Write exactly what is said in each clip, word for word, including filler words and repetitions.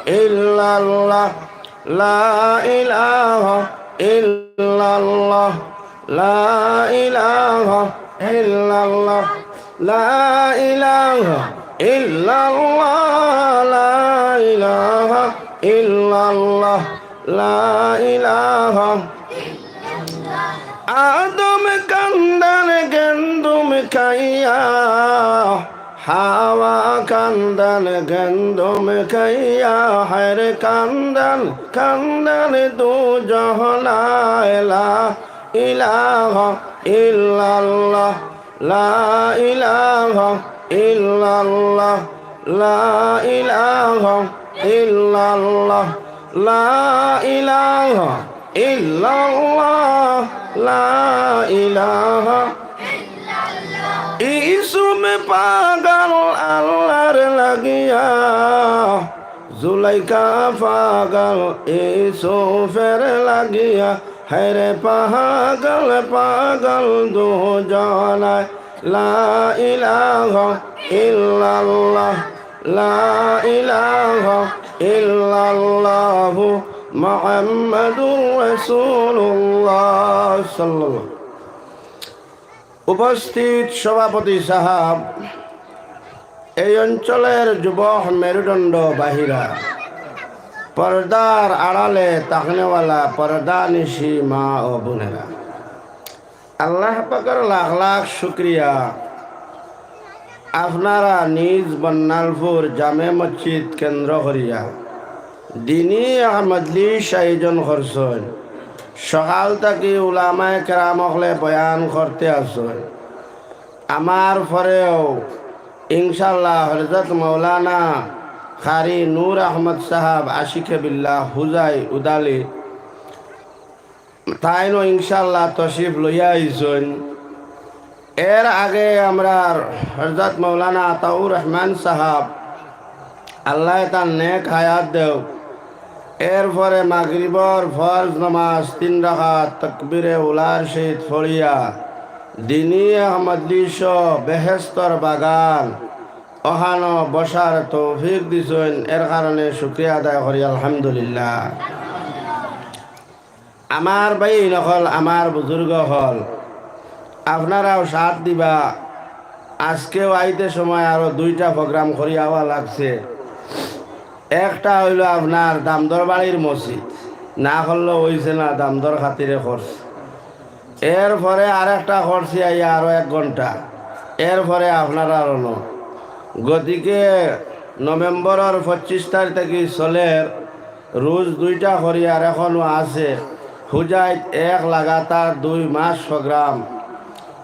إلا الله، لا إله إلا الله، لا إله إلا الله، لا إله إلا الله، لا إله إلا الله، لا إله. আদম কান্দান গেন্দুম খাইয়া, হাওয়া কান্দান গেন্দুম খাইয়া, হায়রে কান্দান কান্দান দুজনায়। লা ইলাহা ইল্লাল্লাহ, লা ইলাহা ইল্লাল্লাহ, লা ইলাহা ইল্লাল্লাহ, লা ইলাহা ইল্লাল্লাহ, লা ইলাহা। ইউসুফ পাগল আল্লাহর লাগিয়া, জুলাইখা পাগল ইউসুফের লাগিয়া, হায়রে পাগল পাগল দুজনায়। লা ইলাহা ইল্লাল্লাহ, লা ইলাহা ইল্লাল্লাহু মুহাম্মাদুর রাসূলুল্লাহ সাল্লাল্লাহু। উপস্থিত সভাপতি সাহেব, এই অঞ্চলের যুবক মেরুদণ্ড বাহিরা, পর্দার আড়ালে তাকনেওয়ালা পর্দানিশি মা ও বোনেরা, আল্লাহ পাকর লাখ লাখ শুকরিয়া। আপনারা নিজ বন্নালপুর জামে মসজিদ কেন্দ্র করিয়া দিনি এক মজলিস আয়োজন করছইন। সকাল থাকি উলামায়ে কেরাম অকলে বয়ান করতে আছইন। আমার পরেও ইনশাআল্লাহ হযরত মাওলানা কারি নূর আহমদ সাহেব আশিকে বিল্লাহ হুজাই উদালি তাইনও ইনশাআল্লাহ তশরিফ লইয়া আইছইন। এর আগে আমরার হযরত মাওলানা আতাউর রহমান সাহেব, আল্লাহ তান নেক হায়াত দেও। এরপরে মাগরিবর ফরজ নামাজ তিন রাকাত তকবিরে উলার সহিত পড়িয়া দিনি এক মজলিস বেহেস্তর বাগান অখানো বসার তৌফিক দিছইন, এর কারণে শুকরিয়া আদায় করি আলহামদুলিল্লাহ। আমার ভাইন অকল, আমার বুজুর্গ অকল, আপনারাও সাথ দিবা। আজকেও আইতে সময় আরো দুইটা প্রোগ্রাম করি আওয়া লাগছে। একটা অইলো আপনার দামদর বাড়ির মসজিদ, না করলে অইছে না, দামদর খাতিরে করছি। এরপরে আরেকটা করছি আইয়া আরো এক ঘন্টা, এরপরে আপনারার অনো। গতিকে নভেম্বরর পঁচিশ তারিখ থাকি চলের রোজ দুইটা করিয়ার অখনো আছে, হুজাইত এক লাগাতার দুই মাস প্রোগ্রাম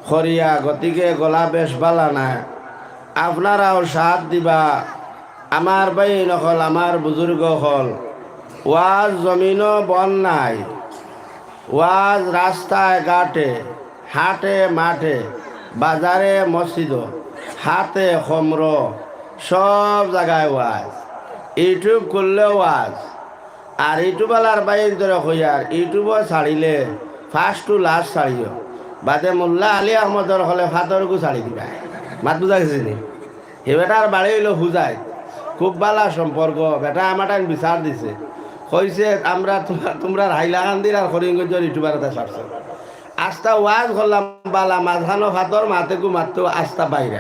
করিয়া, গতিকে গলা বেশ বালা নায়। আপনারাও সাথ দিবা, আমার ভাইন অকল, আমার বুজুর্গ অকল। ওয়াজ জমিনো বন নাই, ওয়াজ রাস্তায় ঘাটে, হাটে মাঠে, বাজারে মসজিদো, হাতে খমরো, সব জাগায় ওয়াজ। YouTube খুললেও ওয়াজ। আর YouTube আলার ভাইনতরে কইয়ার, YouTube-ও ছাড়িলে first to last ছাড়িও। বাদে মোল্লা আলী আহমদর হকলে ফাতরগু ছাড়ি দিবা। মাত বুজা গেছে নি? হে বেটার বাড়ি অইলো হুজাইত। খুব বালা সম্পর্ক। বেটায় আমার টাইম বিচার দিছে। কইছে, "আমরা তুমরা, তুমরার হাইলাকান্দির আর করিমগঞ্জর YouTuber এতা ছাড়ছো।" আস্তা ওয়াজ করলাম বালা, মাঝখানো ফাতর মাতেগু মাততো আস্তা বাইরা।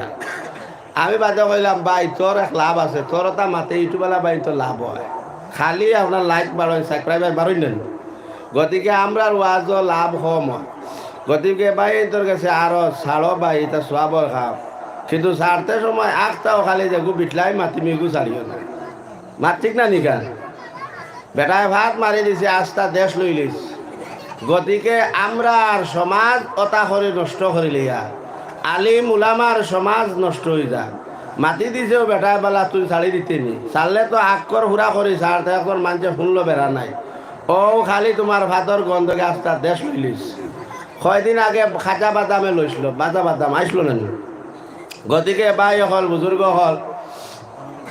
আমি বাদে কইলাম, "ভাই, তোর এক লাভ আছে, তোর অতা মাতে YouTube আলা ভাইনতর লাভ অয়। খালি আপনার like বাড়ইন, subscriber বাড়ইন না।" গতিকে আমরার ওয়াজো লাভ কম অয়। গতিকে ভাইনতর গেছে আরো ছাড়ো ভাই, ইতা সওয়াবর কাম। কিন্তু ছাড়তে সময় আখতাও খালি যেগু বিটলাই মাতিমিগু ছাড়িও না। মাত ঠিক না নি খান? বেটায় ফাত মারি দিছে, আস্তা দেশ লইলিছে। গতিকে আমরার সমাজ অতা করি নষ্ট করিলিয়ার। আলিম উলামার সমাজ নষ্ট অইযার। মাতি দিছেও বেটায় বালা তুই ছাড়ি দিতে নি। ছাড়লে তো আক্কর হুরা করি ছাড়, তে অখন মানষে হুনলো বেড়া নাই। অউ খালি তুমার ফাতর গন্ধকে আস্তা দেশ লইলিছে। কয়দিন আগে খাজা বাদামে লইছিল, বাজা বাদাম আইছিল না নি? গতিকে ভাই অকল, বুজুর্গ অকল,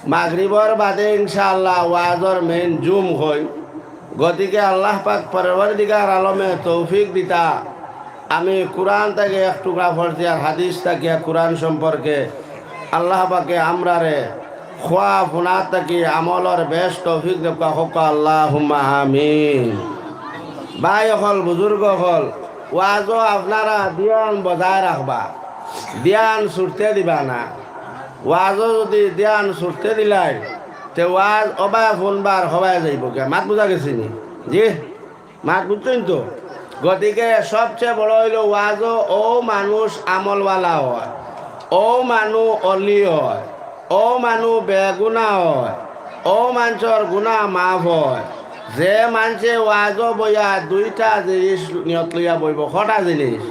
মাগরিবর বাদে ইনশাআল্লাহ ওয়াজর মেইন জুম অয়। গতিকে আল্লাহ পাক পরওয়ারদিগার আলমে তৌফিক দিতা। আমি কুরআন থাকি এক টুকরা পড়ছি আর হাদিস থাকিয়া কুরআন সম্পর্কে আল্লাহ পাকে আমরারে খোয়া ফুনা থাকি আমলর বেশ তৌফিক দেউক্কা, কউক্কা আল্লাহুম্মা আমিন। ভাই অকল, বুজুর্গ অকল, ওয়াজো আপনারা ধিয়ান বজায় রাখবা, ধিয়ান ছুটতে দিবা না। ওয়াজো যুদি ধিয়ান ছুটতে দিলায়, তে ওয়াজ অবায় ফুনবার হবায় যাইবোগি। মাত বুজা গেছেনি? জি, মাত বুজছইন তো? গতিকে সবচে বড় অইলো ওয়াজো অউ মানুষ আমলওয়ালা অয়, অউ মানুষ অলি অয়, অউ মানুষ বেগুনা অয়, অউ মানষর গুনা মাফ অয়। যে মানষে ওয়াজো বইয়া দুইটা জিনিস নিয়ত লইয়া বইবো, কটা জিনিস?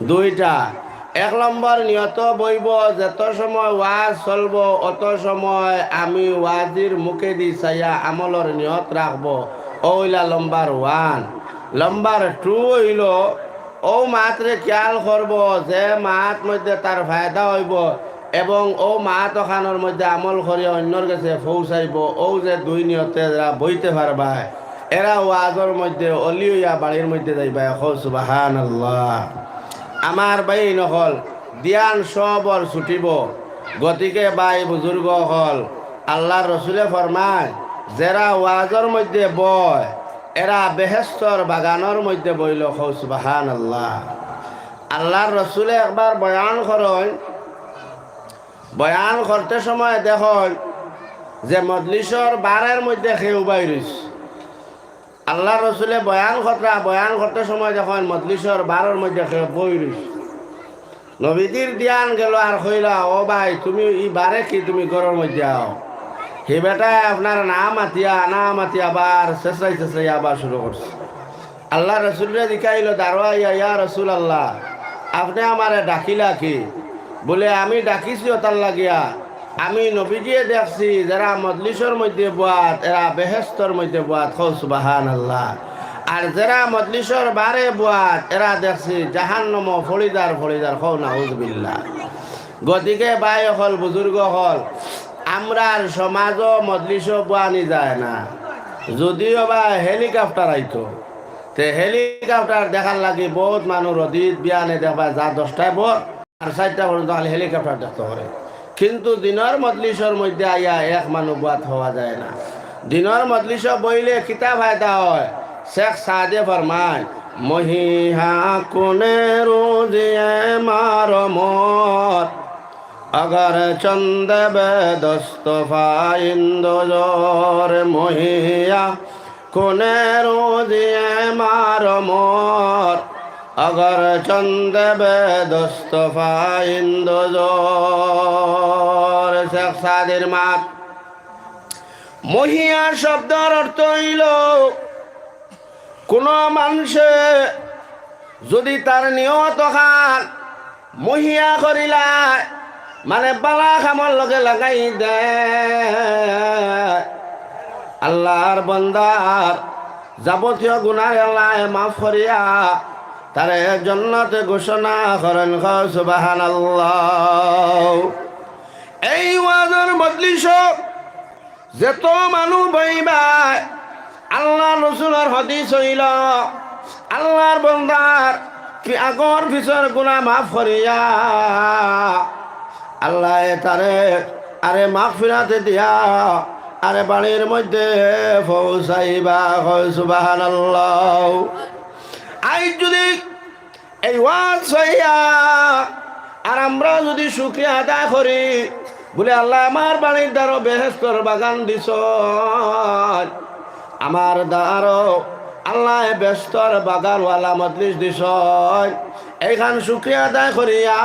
দুইটা। এক নম্বর নিয়ত বইবো, যত সময় ওয়াজ চলবো, অত সময় আমি ওয়াজির মুখেদি চাইয়া আমলর নিয়ত রাখবো। অইলা লম্বার ওয়ান। লম্বার টু অইলো, অউ মাতরে খিয়াল করবো, যে মাত মধ্যে তার ফায়দা অইবো এবং অউ মাত অখানর মধ্যে আমল করিয়া অইন্যর গেছে পৌঁছাইবো। অউ যে দুই নিয়তে যেরা বইতে পারবায়, এরা ওয়াজর মধ্যে অলি অইয়া বাড়ির মধ্যে যাইবায়। কও সুবহানাল্লাহ। আমার ভাইন অকল, ধিয়ান সবর ছুটিবো। গতিকে ভাই বুজুর্গ অকল, আল্লার রসুলে ফরমায়, যেরা ওয়াজর মধ্যে বয়, এরা বেহেস্তর বাগানর মধ্যে বইলো। কও সুবহানাল্লাহ। আল্লার রসুলে একবার বয়ান করইন, বয়ান করতে সময় দেখইন যে মজলিসর বারের মধ্যে কেউ বই রইছে। আল্লার রসুলে বয়ান কররা, বয়ান করতে সময় দেখইন মজলিসর বারর মধ্যে কেউ বই রইছে। নবীজির ধিয়ান গেলো আর কইলা, "ও ভাই, তুমি ই বারে কি তুমি ঘরর মধ্যে আও?" হি বেটায় আপনার না মাতিয়া, না মাতিয়া আবার ছেছরাই ছেছরাই আবার শুরু করছে। আল্লার রসুলরে জিকাইলো দারোয়াইয়া, "ইয়া রাসুলাল্লাহ, আপনে আমারে ডাকিলা কি?" বুলে, "আমি ডাকিছি অতার লাগিয়া, আমি নবীজিয়ে দেখছি যেরা মজলিসর মধ্যে বওয়াত, এরা বেহেস্তর মধ্যে বওয়াত।" কও সুবহানাল্লাহ। আর যেরা মজলিসর বারে বওয়াত, এরা দেখছি জাহান্নামো ফড়িদার ফড়িদার। কও নাউজুবিল্লাহ। গতিকে ভাই অকল, বুজুর্গ অকল, আমরার সমাজো মজলিসো বওয়ানি যায় না, যুদিও বা হেলিকপ্টার আইতো। তে হেলিকপ্টার দেখার লাগি বউত মানুষ রইদত বিয়ানে দেখবা যা দশটায় বর, আর চাইরটা পর্যন্ত খালি হেলিকপ্টার দেখতো পারে। কিন্তু দিনর মজলিসর মধ্যে আইয়া এক মানুষ বওয়াত পাওয়া যায় না। দিনর মজলিসো বইলে কিতা ফায়দা অয়? শেখ সাদে ফরমায়, "মহিয়া কুনে রুজিয়ে মার মর, অগর চন্দে বে দস্ত ফাইন্দ জোর, মহিয়া কুনে রুজিয়ে মার মর, অগর চন্দে বে দস্ত ফাইন্দ জোর।" শেখ সাদির মাত। মহিয়া শব্দর অর্থ অইলো, কুনু মানষে যুদি তার নিয়ত অখান মহিয়া করিলায়, মানে বালা কামর লগে লাগাই দেয়, আল্লার বন্দার যাবতীয় গুনাহ আল্লায় মাফ করিয়া তারে জন্নতে ঘোষণা করইন। কও সুবহানাল্লাহ। এই ওয়াজর মজলিসো যেতো মানুষ বইবায়, আল্লার রসুলর হাদিস অইলো, আল্লার বন্দার পি-, আগর পিছর গুনাহ মাফ করিয়া আল্লায় তারে আরে মাগফিরাত দিয়া আরে বাড়ির মধ্যে পৌঁছাইবা। কও সুবহানাল্লাহ। আইজ যুদি এই ওয়াজ অইয়া আর আমরা যুদি শুকরিয়া আদায় করি, বুলে, "আল্লায় আমার বাড়ির দ্বারো বেহেস্তর বাগান দিছইন, আমার দ্বারো আল্লায় বেহেস্তর বাগানওয়ালা মজলিস দিছইন, এইখান শুকরিয়া আদায় করিয়া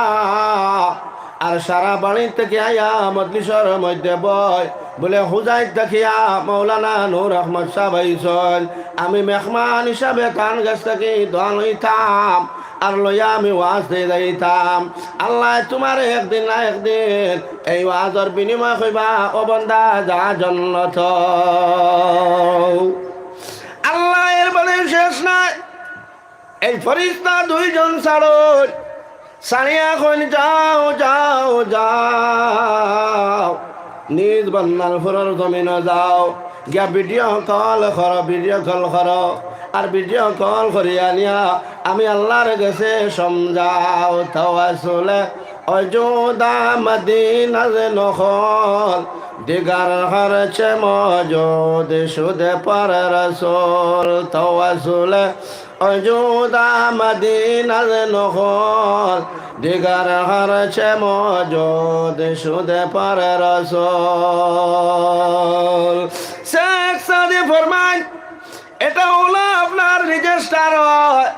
আর সারা বাড়ি থাকি আইয়া মজলিসর মধ্যে বয়।" বুলে, "হুজাইত থাকিয়া মৌলানা নূর আহমদ সাব আইছইন, আমি মেহমান হিসাবে তান গেছ থাকি দোয়া লইতাম, আর লইয়া আমি ওয়াজ দিয়া যাইতাম। আল্লায় তুমারে একদিন না একদিন এই ওয়াজর বিনিময়ে কইবা, 'ও বন্দা, যা জন্নত।'" আল্লায় এর বাদে শেষ নাই। এই ফিরিস্তা দুইজন ছাড়ইন, ছাড়িয়া কইন, "যাও, যাও, যাও, নিজ বন্দার উপরর জমিনো যাও, গিয়া ভিডিও কল করো, ভিডিও কল করো, আর ভিডিও কল করিয়া আনিয়া আমি আল্লার গেছে সমজাও।" তাওয়াসসুলে وجود مدینه نخل، دیگر هرچه موجود شده پر رسول. توسل وجود مدینه نخل، دیگر هرچه موجود شده پر رسول. শেখ সাদি ফরমাইন, এটা হলো আপনার রেজিস্টার হয়।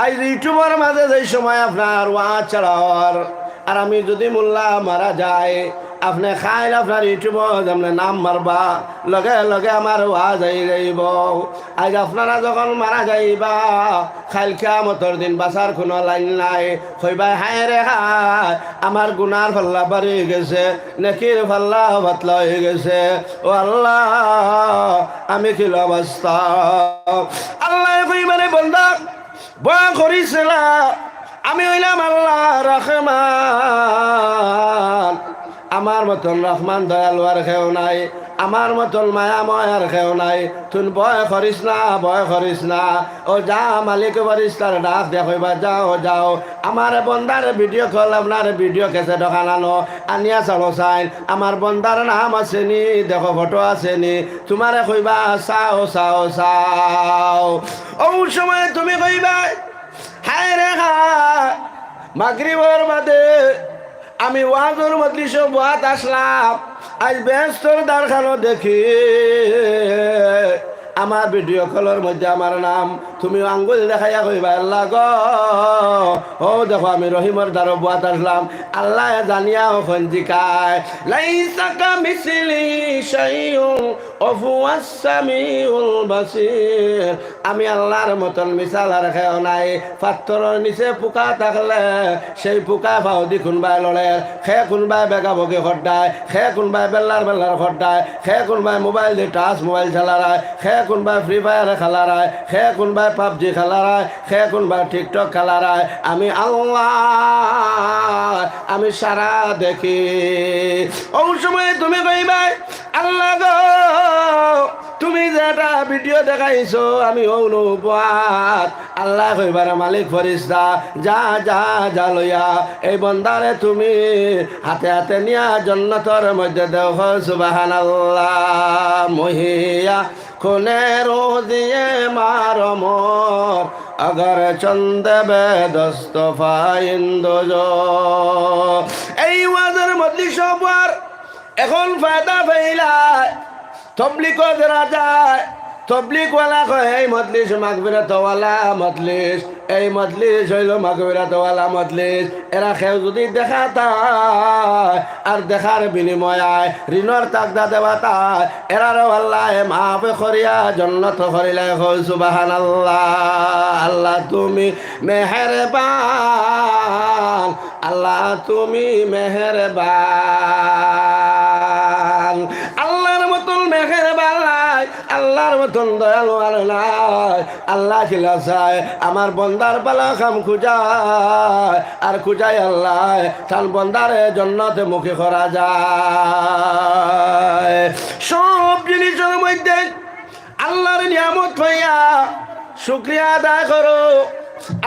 আইজ ইউটিউবর মাঝে যেই সময় আপনার ওয়াজ ছাড়া অর, আর আমি যদি মোল্লা মারা যাই, আপনে কাইল আপনার ইউটিউবো যেমনে নাম মারবা, লগে লগে আমার ওয়াজ আই যাইবো। আইজ আপনারা যখন মারা যাইবা, কাইল কিয়ামতর দিন বাঁচার কুনু লাইন নাই। কইবায়, হায় রে হায়, আমার গুনার পাল্লা ভারি অই গেছে, নেকির পাল্লা পাতলা অই গেছে। ও আল্লাহ, আমি কিলা বাঁচতাম? আল্লায় কইবা, রে বন্দা, ভয় করিস না, আমি অইলাম আল্লাহ রহমান। আমার মতন রহমান দয়ালু আর কেউ নাই, আমার মতন মায়াময় আর কেউ নাই। তুই ভয় করিস না, ভয় করিস না। ও যা, মালিক ফিরিস্তারে ডাক দিয়া কইবা, যাও, যাও, আমার বন্দার ভিডিও কল, আপনার ভিডিও ক্যাসেট ওখান আনো, আনিয়া ছাড়ো চাইন। আমার বন্দার নাম আছে নি, দেখো ফটো আছে নি, তুমারে কইবা, চাও, চাও, চাও। অউ সময় তুমি কইবায়, হায় রে হায়, মাগরিবর বাদে আমি ওয়াজর মজলিসো বওয়াত আছলাম, আইজ বেহেস্তর দ্বারখানো দেখি আমার ভিডিও কলর মধ্যে আমার নাম। তুমি আঙ্গুল দেখাইয়া কইবায়, আল্লাহ গো, অউ দেখো আমি রহিমর দ্বারো বওয়াত আছলাম। আল্লায় জানিয়াও কইন, জিকায়, লাইসা কামিসলিহি শাইউন ওয়া হুয়াস সামিউল বাসীর। আমি আল্লাহর মতন মিসাল আর কেউ নাই। পাত্থরর নিচে পুকা থাকলে সেই পুকায় ফাও দি কুনবায় লড়ের, কে কুনবায় বেগাবগি কররায়, কে কুনবায় বেল্লার বেল্লার কররায়, কে কুনবায় মোবাইল দি টাচ মোবাইল চালারায়, কে কুনবায় ফ্রি ফায়ার খেলারায়, কে কুনবায় পাবজি খেলারায়, কে কুনবায় টিকটক খেলারায়। আমি আল্লাহ, আমি সারা দেখি। অউ সময় তুমি কইবায়, আল্লাহ গো, তুমি যেটা ভিডিও দেখাইছো, আমি অউ নু বওয়াত। আল্লায় কইবা, রে মালিক ফিরিস্তা, যা, যা, যা লইয়া এই বন্দারে তুমি হাতে হাতে নিয়া জন্নতর মধ্যে দেও। কও সুবহানাল্লাহ। মুহিয়া খুনে রোজিয়ে মার মোর, আগর চন্দে বেদস্ত ফাইন্দুজো। এই ওয়াজর মজলিস অবার এখন ফায়দা পাইলায়, তবলিগো যারা যায়, তবলিগওয়ালা কয়, এই মজলিস মাগফিরাতওয়ালা মজলিস, এই মজলিস অইলো মাগফিরাতওয়ালা মজলিস। এরা কেউ যদি দেখা তায় আর দেখার বিনিময়ে ঋণর তাগদা দেওয়া তায়, এরারেও আল্লায় মাফ করিয়া জন্নত করিলায়। কও সুবহানাল্লাহ। আল্লাহ তুমি মেহেরবান, আল্লাহ তুমি মেহেরবান। আল্লাহর মতন মেহেরবান নাই, আল্লাহর মতন দয়ালু আর নাই। আল্লায় কিলা চায়, আমার বন্দার ভালা কাম খুজায়, আর খুজায় আল্লায় তান বন্দারে জন্নতমুখী করা যায়। সব জিনিসর মধ্যে আল্লাহর নিয়ামত পাইয়া শুকরিয়া আদায় করো।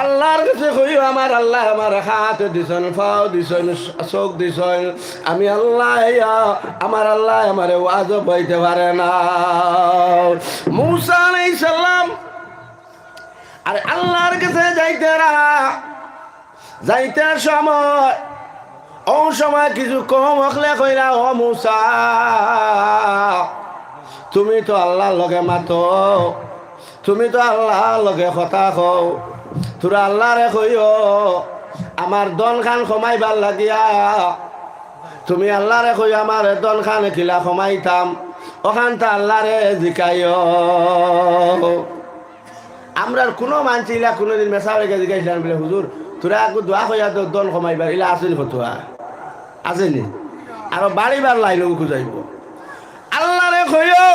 আল্লাহর কাছে কইও, আমার আল্লায় আমারে হাত দিছইন, পাও দিছইন, চোখ দিছইন, আমি আল্লাহ ইয়া, আমার আল্লায় আমারে ওয়াজো বওয়াইতে পারে না। মুসা আলাইহিস সালাম আর আল্লাহর কাছে যাইতারা, যাইতার সময়, অউ সময় কিছু কওম অকলে কইলা, ও মুসা, তুমি তো আল্লাহর লগে মাতো, তুমি তো আল্লাহর লগে কথা কও, তুরা আল্লাহরে কইও, আমার ধনখান কমাইবার লাগিয়া, তুমি আল্লাহরে কইও, আমার ধনখান কিলা কমাইতাম, অখানতা আল্লাহরে জিকাইও। আমরার কুনু মানষে ইলা কুনুদিন মেসাবরে গিয়া জিকাইছলা নি বুলে, হুজুর, তুরা একটু দোয়া কইয়া দেও, ধন কমাইবার, ইলা আছে নি ফতুয়া? আছে নি? আরো বাড়িবার লাইন অগু খুজাইবো। আল্লাহরে কইও,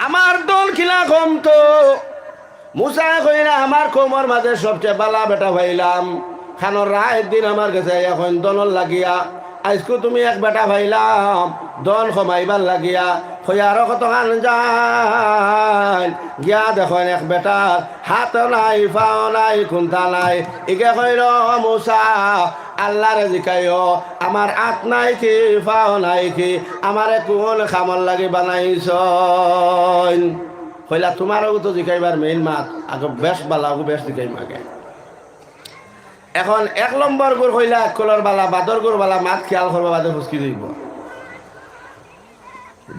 আমার ধন কিলা কমতো। মুসায় কইলা, আমার কওমর মাঝে সবচে ভালা বেটা পাইলাম, খানোর রাইত দিন আমার গেছে আইয়া কইন ধনর লাগিয়া, আইজকু তুমি এক বেটা পাইলাম, ধন কমাইবার লাগিয়া, কইয়া আরো কতখান যাইন, গিয়া দেখইন এক বেটার হাতও নাই, পাও নাই, কুন্তা নাই। ইগে কইল, "ও মুসা, আল্লারে জিকাইও, আমার হাত নাই কি, পাও নাই কি, আমারে কুন কামর লাগি বানাইছইন?" কইলা, "তুমারেও তো জিকাইবার মেইন মাত, আগে বেশ বালা, অগু বেশ জিকাইমু আগে।" এখন এক নম্বর গুর কইলা এক কলর বালা, বাদর গুর বালা, মাত খিয়াল করবা, বাদে ফুসকি দিবো।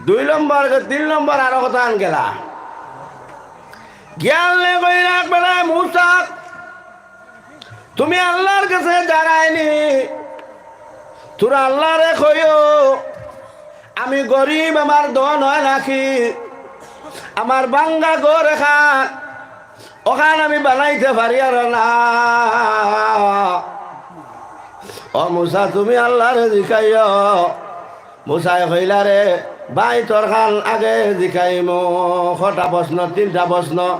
দুই নম্বর, তিন নম্বর আরো কতখান গেলা। গিয়া কইলা, "বেটা মুসা, তুমি আল্লার গেছে যারায়নি, তুরা আল্লারে কইও, আমি গরিব, আমার ধন অয় নাকি, আমার ভাঙ্গা ঘর এখান, অখান আমি বানাইতে পারিয়ার না। ও মুসা, তুমি আল্লারে জিকাইও।" মুসায় কইলা, "রে ভাই, তোরখান আগে জিকাইমু।" কয়টা প্রশ্ন? তিনটা প্রশ্ন।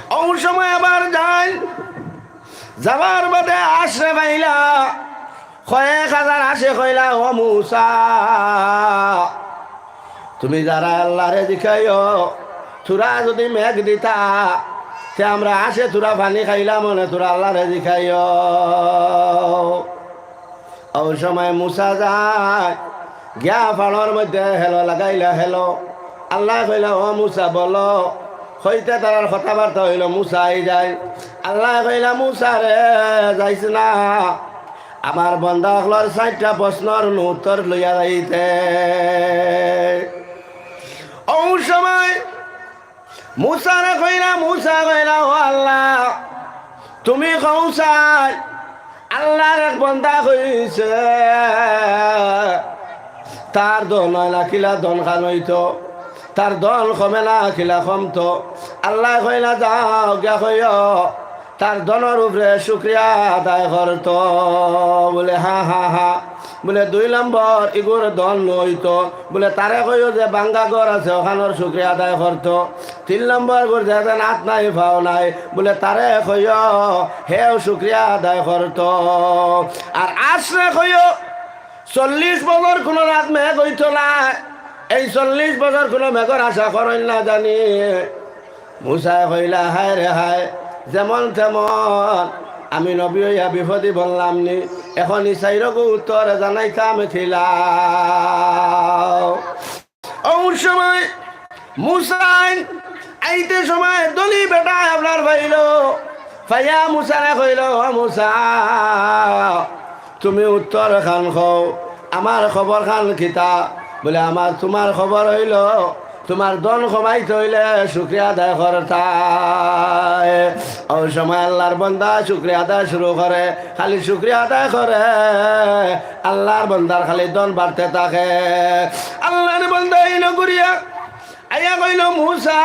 অউ সময় আবার যাইন, যাবার বাদে হাছরে পাইলা, কয়েক হাজার হাছে কইলা, "ও মুসা, তুমি যারায় আল্লারে জিকাইও, তুরা যুদি মেঘ দিতা, তে আমরা হাছে তুরা পানি খাইলাম অনে, তুরা আল্লারে জিকাইও।" অউ সময় মুসা যায়, গিয়া পাড়র মধ্যে হেলো লাগাইলা, হেলো। আল্লায় কইলা, "ও মুসা, বলো।" কইতে তারার কথাবার্তা অইলো, মুসা আই যায়। আল্লায় কইলা, "মুসা রে, যাইস না, আমার বন্দা অকলর চাইরটা প্রশ্নর উত্তর লইয়া যাইতে।" অউ সময় মুসারে কইলা, মুসা কইলা, "ও আল্লা, তুমি কও চাই, আল্লার এক বন্দা কইছে, তার ধন অয় না কিলা ধন খান অইতো, তার ধন কমে না কিলা কমতো।" আল্লায় কইলা, "যাও গিয়া কইও, তার ধনর উপরে শুকরিয়া আদায় করতো।" বুলে, "হা, হা, হা।" বুলে, "দুই নম্বর, ইগুর ধন অইতো।" বুলে, "তারে কইও যে ভাঙ্গা ঘর আছে, অখানর শুকরিয়া আদায় করতো।" তিন নম্বর গুর যে যেন হাত নাই, পাও নাই, বুলে, "তারে কইও, হেও শুকরিয়া আদায় করতো।" আর হাছরে কইও, চল্লিশ বছর কুনু রাত মেঘ অইতো না, এই চল্লিশ বছর কুনু মেঘর আশা করইন না জানি। মুসায় কইলা, "হায় রে হায়, যেমন তেমন, আমি নবী অইয়া বিপদি বনলাম নি, এখন ই চাইরগু উত্তর জানাইতাম কিলা?" অউ সময় মুসায় আইতে সময় ধনী বেটায় আপনার পাইলো, পাইয়া মুসারে কইলো, "ও মুসা, তুমি উত্তর খান কও, আমার খবর খান কিতা?" বুলে, "আমার, তুমার খবর অইলো, তুমার ধন কমাইতে অইলে শুকরিয়া আদায় করতায়।" অউ সময় আল্লার বন্দা শুকরিয়া আদায় শুরু করে, খালি শুকরিয়া আদায় করে, আল্লার বন্দার খালি ধন বাড়তে থাকে। আল্লার বন্দা ইনো ঘুরিয়া আইয়া কইলো, "মুসা,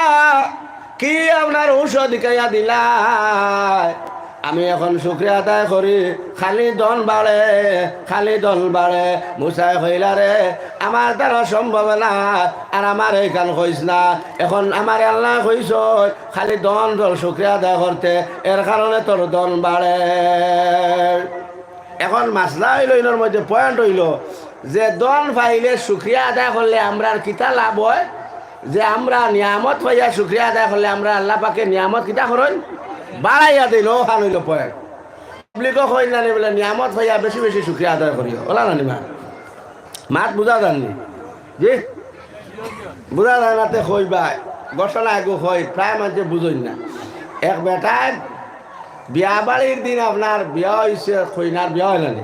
কি আপনার ঔষধ খাইয়া দিলায়? আমি এখন শুকরিয়া আদায় করি, খালি ধন বাড়ে, খালি ধন বাড়ে।" মুসায় কইলা, "রে, আমার দ্বারা সম্ভব না, আর আমারে ইখান কইস না। এখন আমারে আল্লায় কইছইন, খালি ধন, ধন শুকরিয়া আদায় করতে, এর কারণে তোর ধন বাড়ে।" এখন মাসলা অইলো, ইনোর মধ্যে point অইলো যে ধন পাইলে শুকরিয়া আদায় করলে আমরার কিতা লাভ অয়, যে আমরা নিয়ামত পাইয়া শুকরিয়া আদায় করলে আমরার আল্লা পাকে নিয়ামত কিতা করইন, বাড়াইয়া দেইন। অখান অইলো point। Public-ও কইন না নি বুলে, "নিয়ামত পাইয়া বেশি বেশি শুকরিয়া আদায় করিও।" অলা না নি মা? মাত বুঝা যার নি? জি? বুঝা যায় না তে কইবায়। ঘটনা এগু কই, প্রায় মানষে বুঝইন না। এক বেটায় বিয়া বাড়ির দিন আপনার বিয়া অইছে, কইনার বিয়া অইলো নি।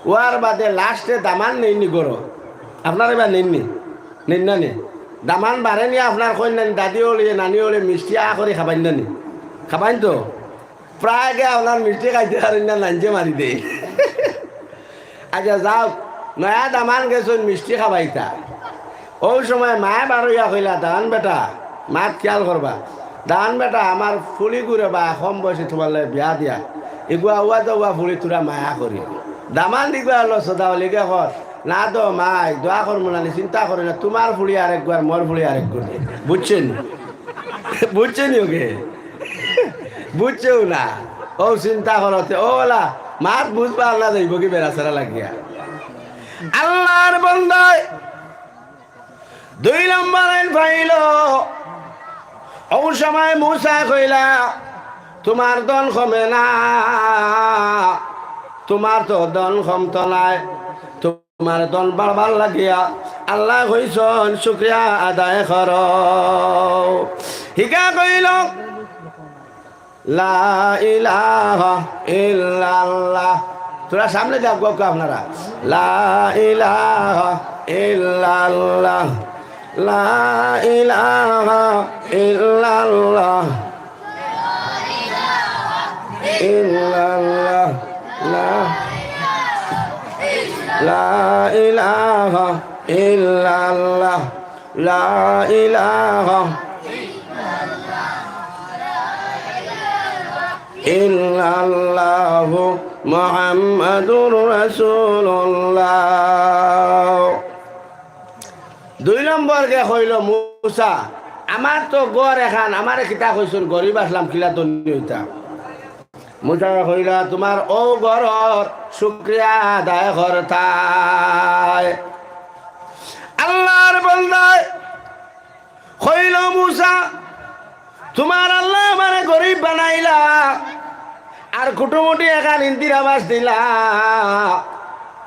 অওয়ার বাদে last-এ দামান নেইন নি ঘরো। আপনার এবার নেইন নি? নেইন না নি? দামান বারে নিয়া আপনার কইন না নি, দাদি অকলে, নানি অকলে মিষ্টি আ করি খাবাইন না নি? খাবাইন তো? প্রায় আগে আপনার মিষ্টি খাইতে পারইন না, নাইনজে মারি দেইন। আচ্ছা, যাউক, নয়া দামান গেছইন মিষ্টি খাবাইতা। অউ সময় মায়ে বারইয়া কইলা, "দামান বেটা, মাত খিয়াল করবা। দামান বেটা, আমার ফুড়িগুরে বা কম বয়সে তুমার লগে বিয়া দিয়া, ইগুয়া উয়া দেওয়া ফুড়ি তুরা মায়া করি।" দামান দিগুয়া অইলো সদা অলিগে কর, "না দো মাই, দোয়া করমু না নি, চিন্তা করো না, তুমার ফুড়ি আরেকগুয়ার, মোর ফুড়ি আরেকগুয়ার।" বুঝছইন? বুঝছইন ওকে? বুঝছেও না। অউ চিন্তা করতে, অউ অলা, মাত বুঝবা আল্লা যাইবো কি বেড়াছেড়া লাগিয়া। আল্লার বন্দায় দুই নম্বর আইন পাইল। অউ সময় মূসায় কইলা, "তুমার ধন কমে না, তুমার তো ধন কমতো নায়, তুমার ধন বাড়বার লাগিয়া আল্লায় কইছইন শুকরিয়া আদায় করো।" হিগা কইল, লা ইলাহা ইল্লাল্লাহ। থুড়া সামনে যাউক্কা আপনারা। লা ইলাহা ইল্লাল্লাহ। লা ইলাহা ইল্লাল্লাহ। ইল্লাল্লাহ। লা, লা ইলাহা ইল্লাল্লাহ। লা ইলাহা ইল্লাল্লাহু মুহাম্মাদুর রাসূলুল্লাহ। দুই নম্বর গে কইল, "মূসা, আমার তো ঘর এখান, আমারে কিতা কইছইন, গরিব আছলাম, কিলা ধনী অইতাম?" মূসায় কইলা, "তুমার অউ ঘরর শুকরিয়া আদায় করতায়।" আল্লার বন্দায় কইল, "মূসা, তুমার আল্লায় আমারে গরিব বানাইলা, আর কুটুমুটি এখান ইন্দিরা আবাস দিলা,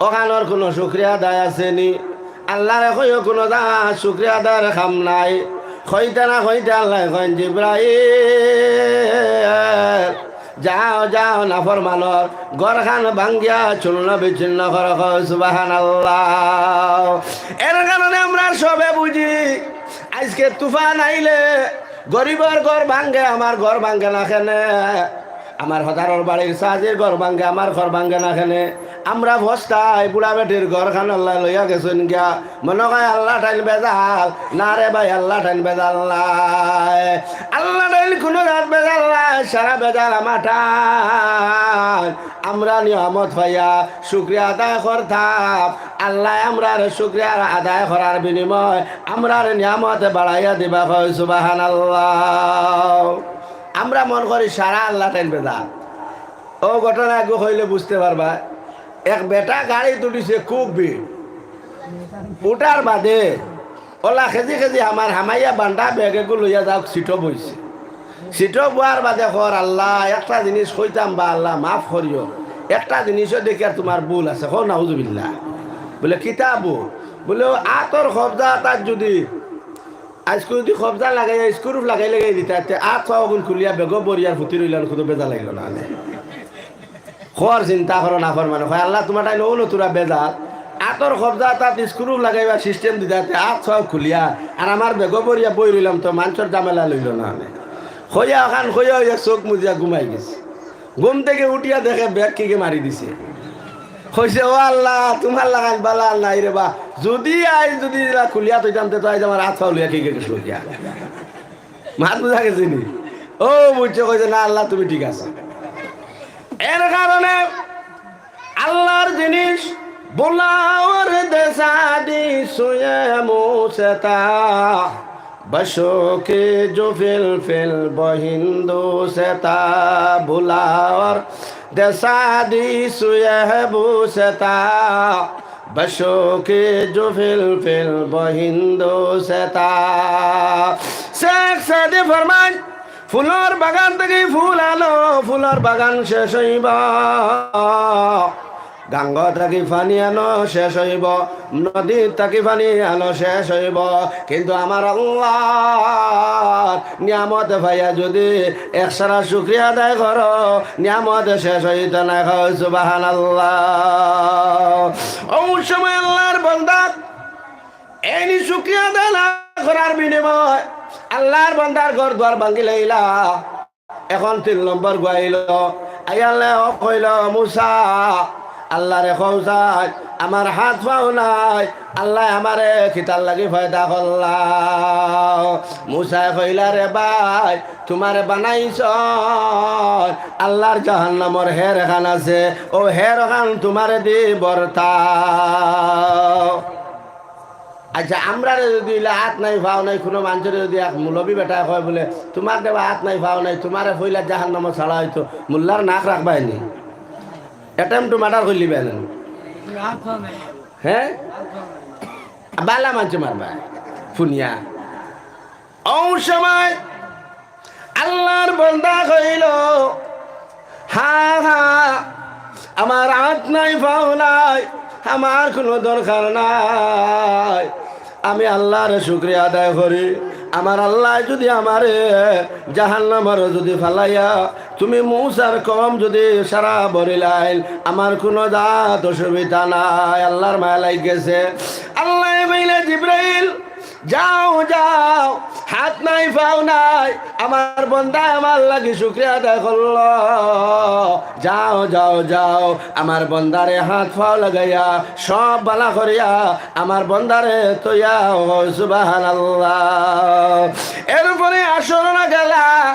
অখানর কুনু শুকরিয়া আদায় আছে নি? আল্লারে কইও কুনু জাগাত শুকরিয়া আদায়র কাম নাই।" কইতে না কইতে আল্লায় কইন, "জিব্রাইল, যাও, যাও, নাফরমানর ঘরখান ভাঙ্গিয়া চূর্ণ বিচূর্ণ করো।" কও সুবহানাল্লাহ। এর কারণে আমরা সবে বুঝি, আইজকে তুফান আইলে গরিবর ঘর ভাঙ্গে, আমার ঘর ভাঙ্গে না কেনে? আমার হদারর বাড়ির চাচির ঘর ভাঙ্গে, আমার ঘর ভাঙ্গে না কেনে? আমরা ফস্তাই বুড়া বেটির ঘরখান আল্লায় লইয়া গেছইন গিয়া। মনো কয় আল্লা টাইন বেজাল, না রে ভাই, আল্লা টাইন বেজাল নায়। আল্লা টাইন কুনু জাগাত বেজাল নায়, সারা বেজাল আমার টাইন। আমরা নিয়ামত পাইয়া শুকরিয়া আদায় করতাম, আল্লায় আমরার শুকরিয়া আদায় করার বিনিময় আমরার নিয়ামত বাড়াইয়া দিবা। কও সুবহানাল্লাহ। আমরা মনো করি সারা আল্লা টাইন বেজাল। অউ ঘটনা একগু কইলে বুঝতে পারবা। এক বেটা গাড়িত উঠিছে, খুব ভিড়। উঠার বাদে অলা খেজি খেজি আমার হামাইয়া বান্ডা ব্যাগ এগু লইয়া যাউক, সিটো বইছে। সিটো বওয়ার বাদে কর, "আল্লা, একটা জিনিস কইতাম বা আল্লা, মাফ করিও, একটা জিনিসও দেখিয়ার তুমার ভুল আছে।" কও, "নাউজুবিল্লাহ।" বুলে, "কিতা ভুল?" বুলে, "অউ আতর কবজা তাত যুদি আইজকু যুদি কবজা লাগাইয়া, স্ক্রুপ লাগাই লাগাই দিতা, তে আত পাও অগুন খুলিয়া বেগো বরিয়ার ফুতি রইলাম, কুনু বেজাল আইলো না নে।" কর চিন্তা করো, নাফরমানে কয়, "আল্লা, তুমার টাইন অউ নতুরা বেজাল, আতর কবজা তাত স্ক্রুপ লাগাইবার সিস্টেম দিতা, তে আত পাও খুলিয়া, আর আমার বেগো বরিয়া বই রইলাম তো মানষর ঝামেলা লইলো না নে।" কইয়া অখান কইয়া অইয়া চউখ মুজিয়া ঘুমাই গেছে। ঘুম থাকি উঠিয়া দেখে ব্যাগ কিগে মারি দিছে। কইছে, "ও আল্লা, তুমার লাখান বালা নাই রে বা, যুদি আইজ যুদি ইলা খুলিয়া থইতাম, তে তো আইজ আমার আত পাও লইয়া কিগে গেছলো গিয়া।" মাত বুঝা গেছে নি? অউ বুঝছে, কইছে, "না আল্লা, তুমি ঠিক আছো।" এর কারণে আল্লার জিনিস, বুলাওয়ার দেশাদি সুয়ে মুসেতা, বশো কি জো ফিল ফিল বহিন্দু সেতা, বুলাওয়ার দেশাদি সুয়ে বুসেতা, বশো কি জো ফিল ফিল বহিন্দু সেতা। শেখ সাদি ফরমাইন, ফুলর বাগান থাকি ফুল আনো, ফুলর বাগান শেষ অইবো। গাঙ্গ থাকি পানি আনো, শেষ অইবো। নদী থাকি পানি আনো, শেষ অইবো। কিন্তু আমার আল্লার নিয়ামত পাইয়া যুদি একসারা শুকরিয়া আদায় করো, নিয়ামত শেষ অইতো নায়। কও সুবহানাল্লাহ। অউ সময় আল্লার বান্দা এইন শুকরিয়া আদায় না করার বিনিময় আল্লার বান্দার ঘর দুয়ার ভাঙ্গিলাইলা। অখন তিন নম্বর গু আইলো। আইয়া কইলো, "মুসা, আল্লারে কও চাই, আমার আত পাও নাই, আল্লায় আমারে কিতার লাগি পয়দা করলা?" মুসায় কইলা, "রে ভাই, তুমারে বানাইছইন, আল্লার জাহান্নামর হের এখান আছে, অউ হের এখান তুমারে দি ভরতাও।" আইচ্ছা, আমরারে যুদি ইলা আত নাই পাও নাই, কুনু মানষরে যুদি এক মুলবি বেটায় কয় বুলে, "তুমার দেবা আত নাই পাও নাই, তুমারে পয়লা জাহান্নামো ছাড়া অইতো", মুল্লার নাক রাখবায় নি? Attempt to murder করিলিবায় নি? হে? বালা মানষে মারবায়। হুনিয়া। অউ সময় আল্লার বন্দা কইল, "হা হা, আমার আত নাই, পাও নাই, আমার কুনু দরকার নাই। আমি আল্লার শুকরিয়া আদায় করি। আমার আল্লায় যুদি আমারে জাহান্নামর যুদি ফালাইয়া তুমি মুসার কওম যুদি সারা বরিলাইন, আমার কুনু জাত অসুবিধা নাই।" আল্লার মায়া লাগি গেছে। আল্লায় কইলা, "জিব্রাইল, যাও, যাও, আত নাই, পাও নাই, আমার বন্দায় আমার লাগি শুকরিয়া আদায় করল। যাও, যাও, যাও, আমার বন্দারে আত পাও লাগাইয়া, সব বালা করিয়া, আমার বন্দারে থইয়া।" ও সুবহানাল্লাহ। এরপরে আশে রওনা গেলা,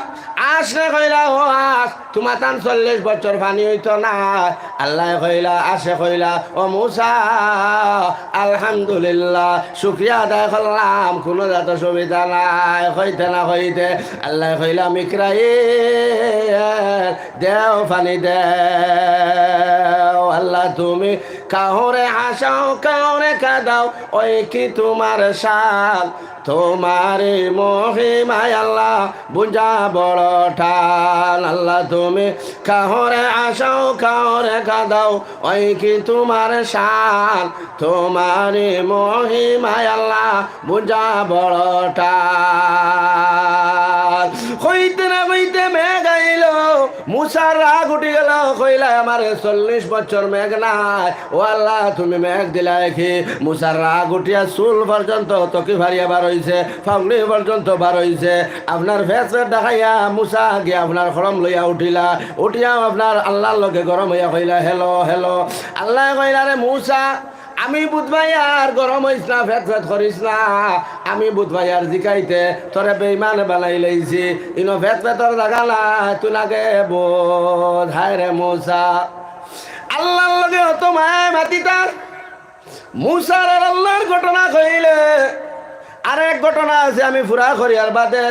আশে কইলা, "ও আশ, তুমাতান চল্লিশ বছর পানি অইতো না।" আল্লায় কইলা, আশে কইলা, "ও মুসা, আলহামদুলিল্লাহ, শুকরিয়া আদায় করলাম, কুনু জাত অসুবিধা নাই।" কইতে না কইতে আল্লায় কইলা, "মিকরাইল, দেও পানি দেও। আল্লাহ, তুমি কাউরে হাসাও, কাউরে কাদাও, ওই কি তুমার শান? তুমার এই মহিমায় আল্লাহ বুঝা বড় টান।" আল্লাহ, তুমি কাউরে হাসাও, কাউরে কাদাও, ওই কি তুমার শান? তুমার এই মহিমায় আল্লাহ বুঝা বড় টান। কইতে না কইতে মেঘ আইল, মুসার রাগ উঠি গেল, কইলা, "আমারে চল্লিশ বছর মেঘ নাই, ও আল্লাহ, তুমি মেঘ দিলায় কি?" মুসার রাগ উঠিয়া চুল পর্যন্ত তকি ফারিয়া বার অইছে, ফাউনি পর্যন্ত বার অইছে। আপনার ফেস ফেস দেখাইয়া মুসা গিয়া আপনার খড়ম লইয়া উঠিলা, উঠিয়া আপনার আল্লার লগে গরম অইয়া কইলা, "হ্যালো, হ্যালো।" আল্লায় কইলা, "রে মুসা, আমি বুঝবাই আর গরম অইস না, ফেট ফেট করিস না। আমি বুঝবাই আর জিকাইতে তোরে বেইমান বানাই লইছি। ইনো ফেট ফেটর জাগা না, তুই নাগে বোঝ।" হায় রে মুসা, আল্লার লগে অত মায়া মাতিতার। মুসার আর আল্লার ঘটনা কইলে আরেক ঘটনা আছে, আমি পুরা করিয়ার বাদে।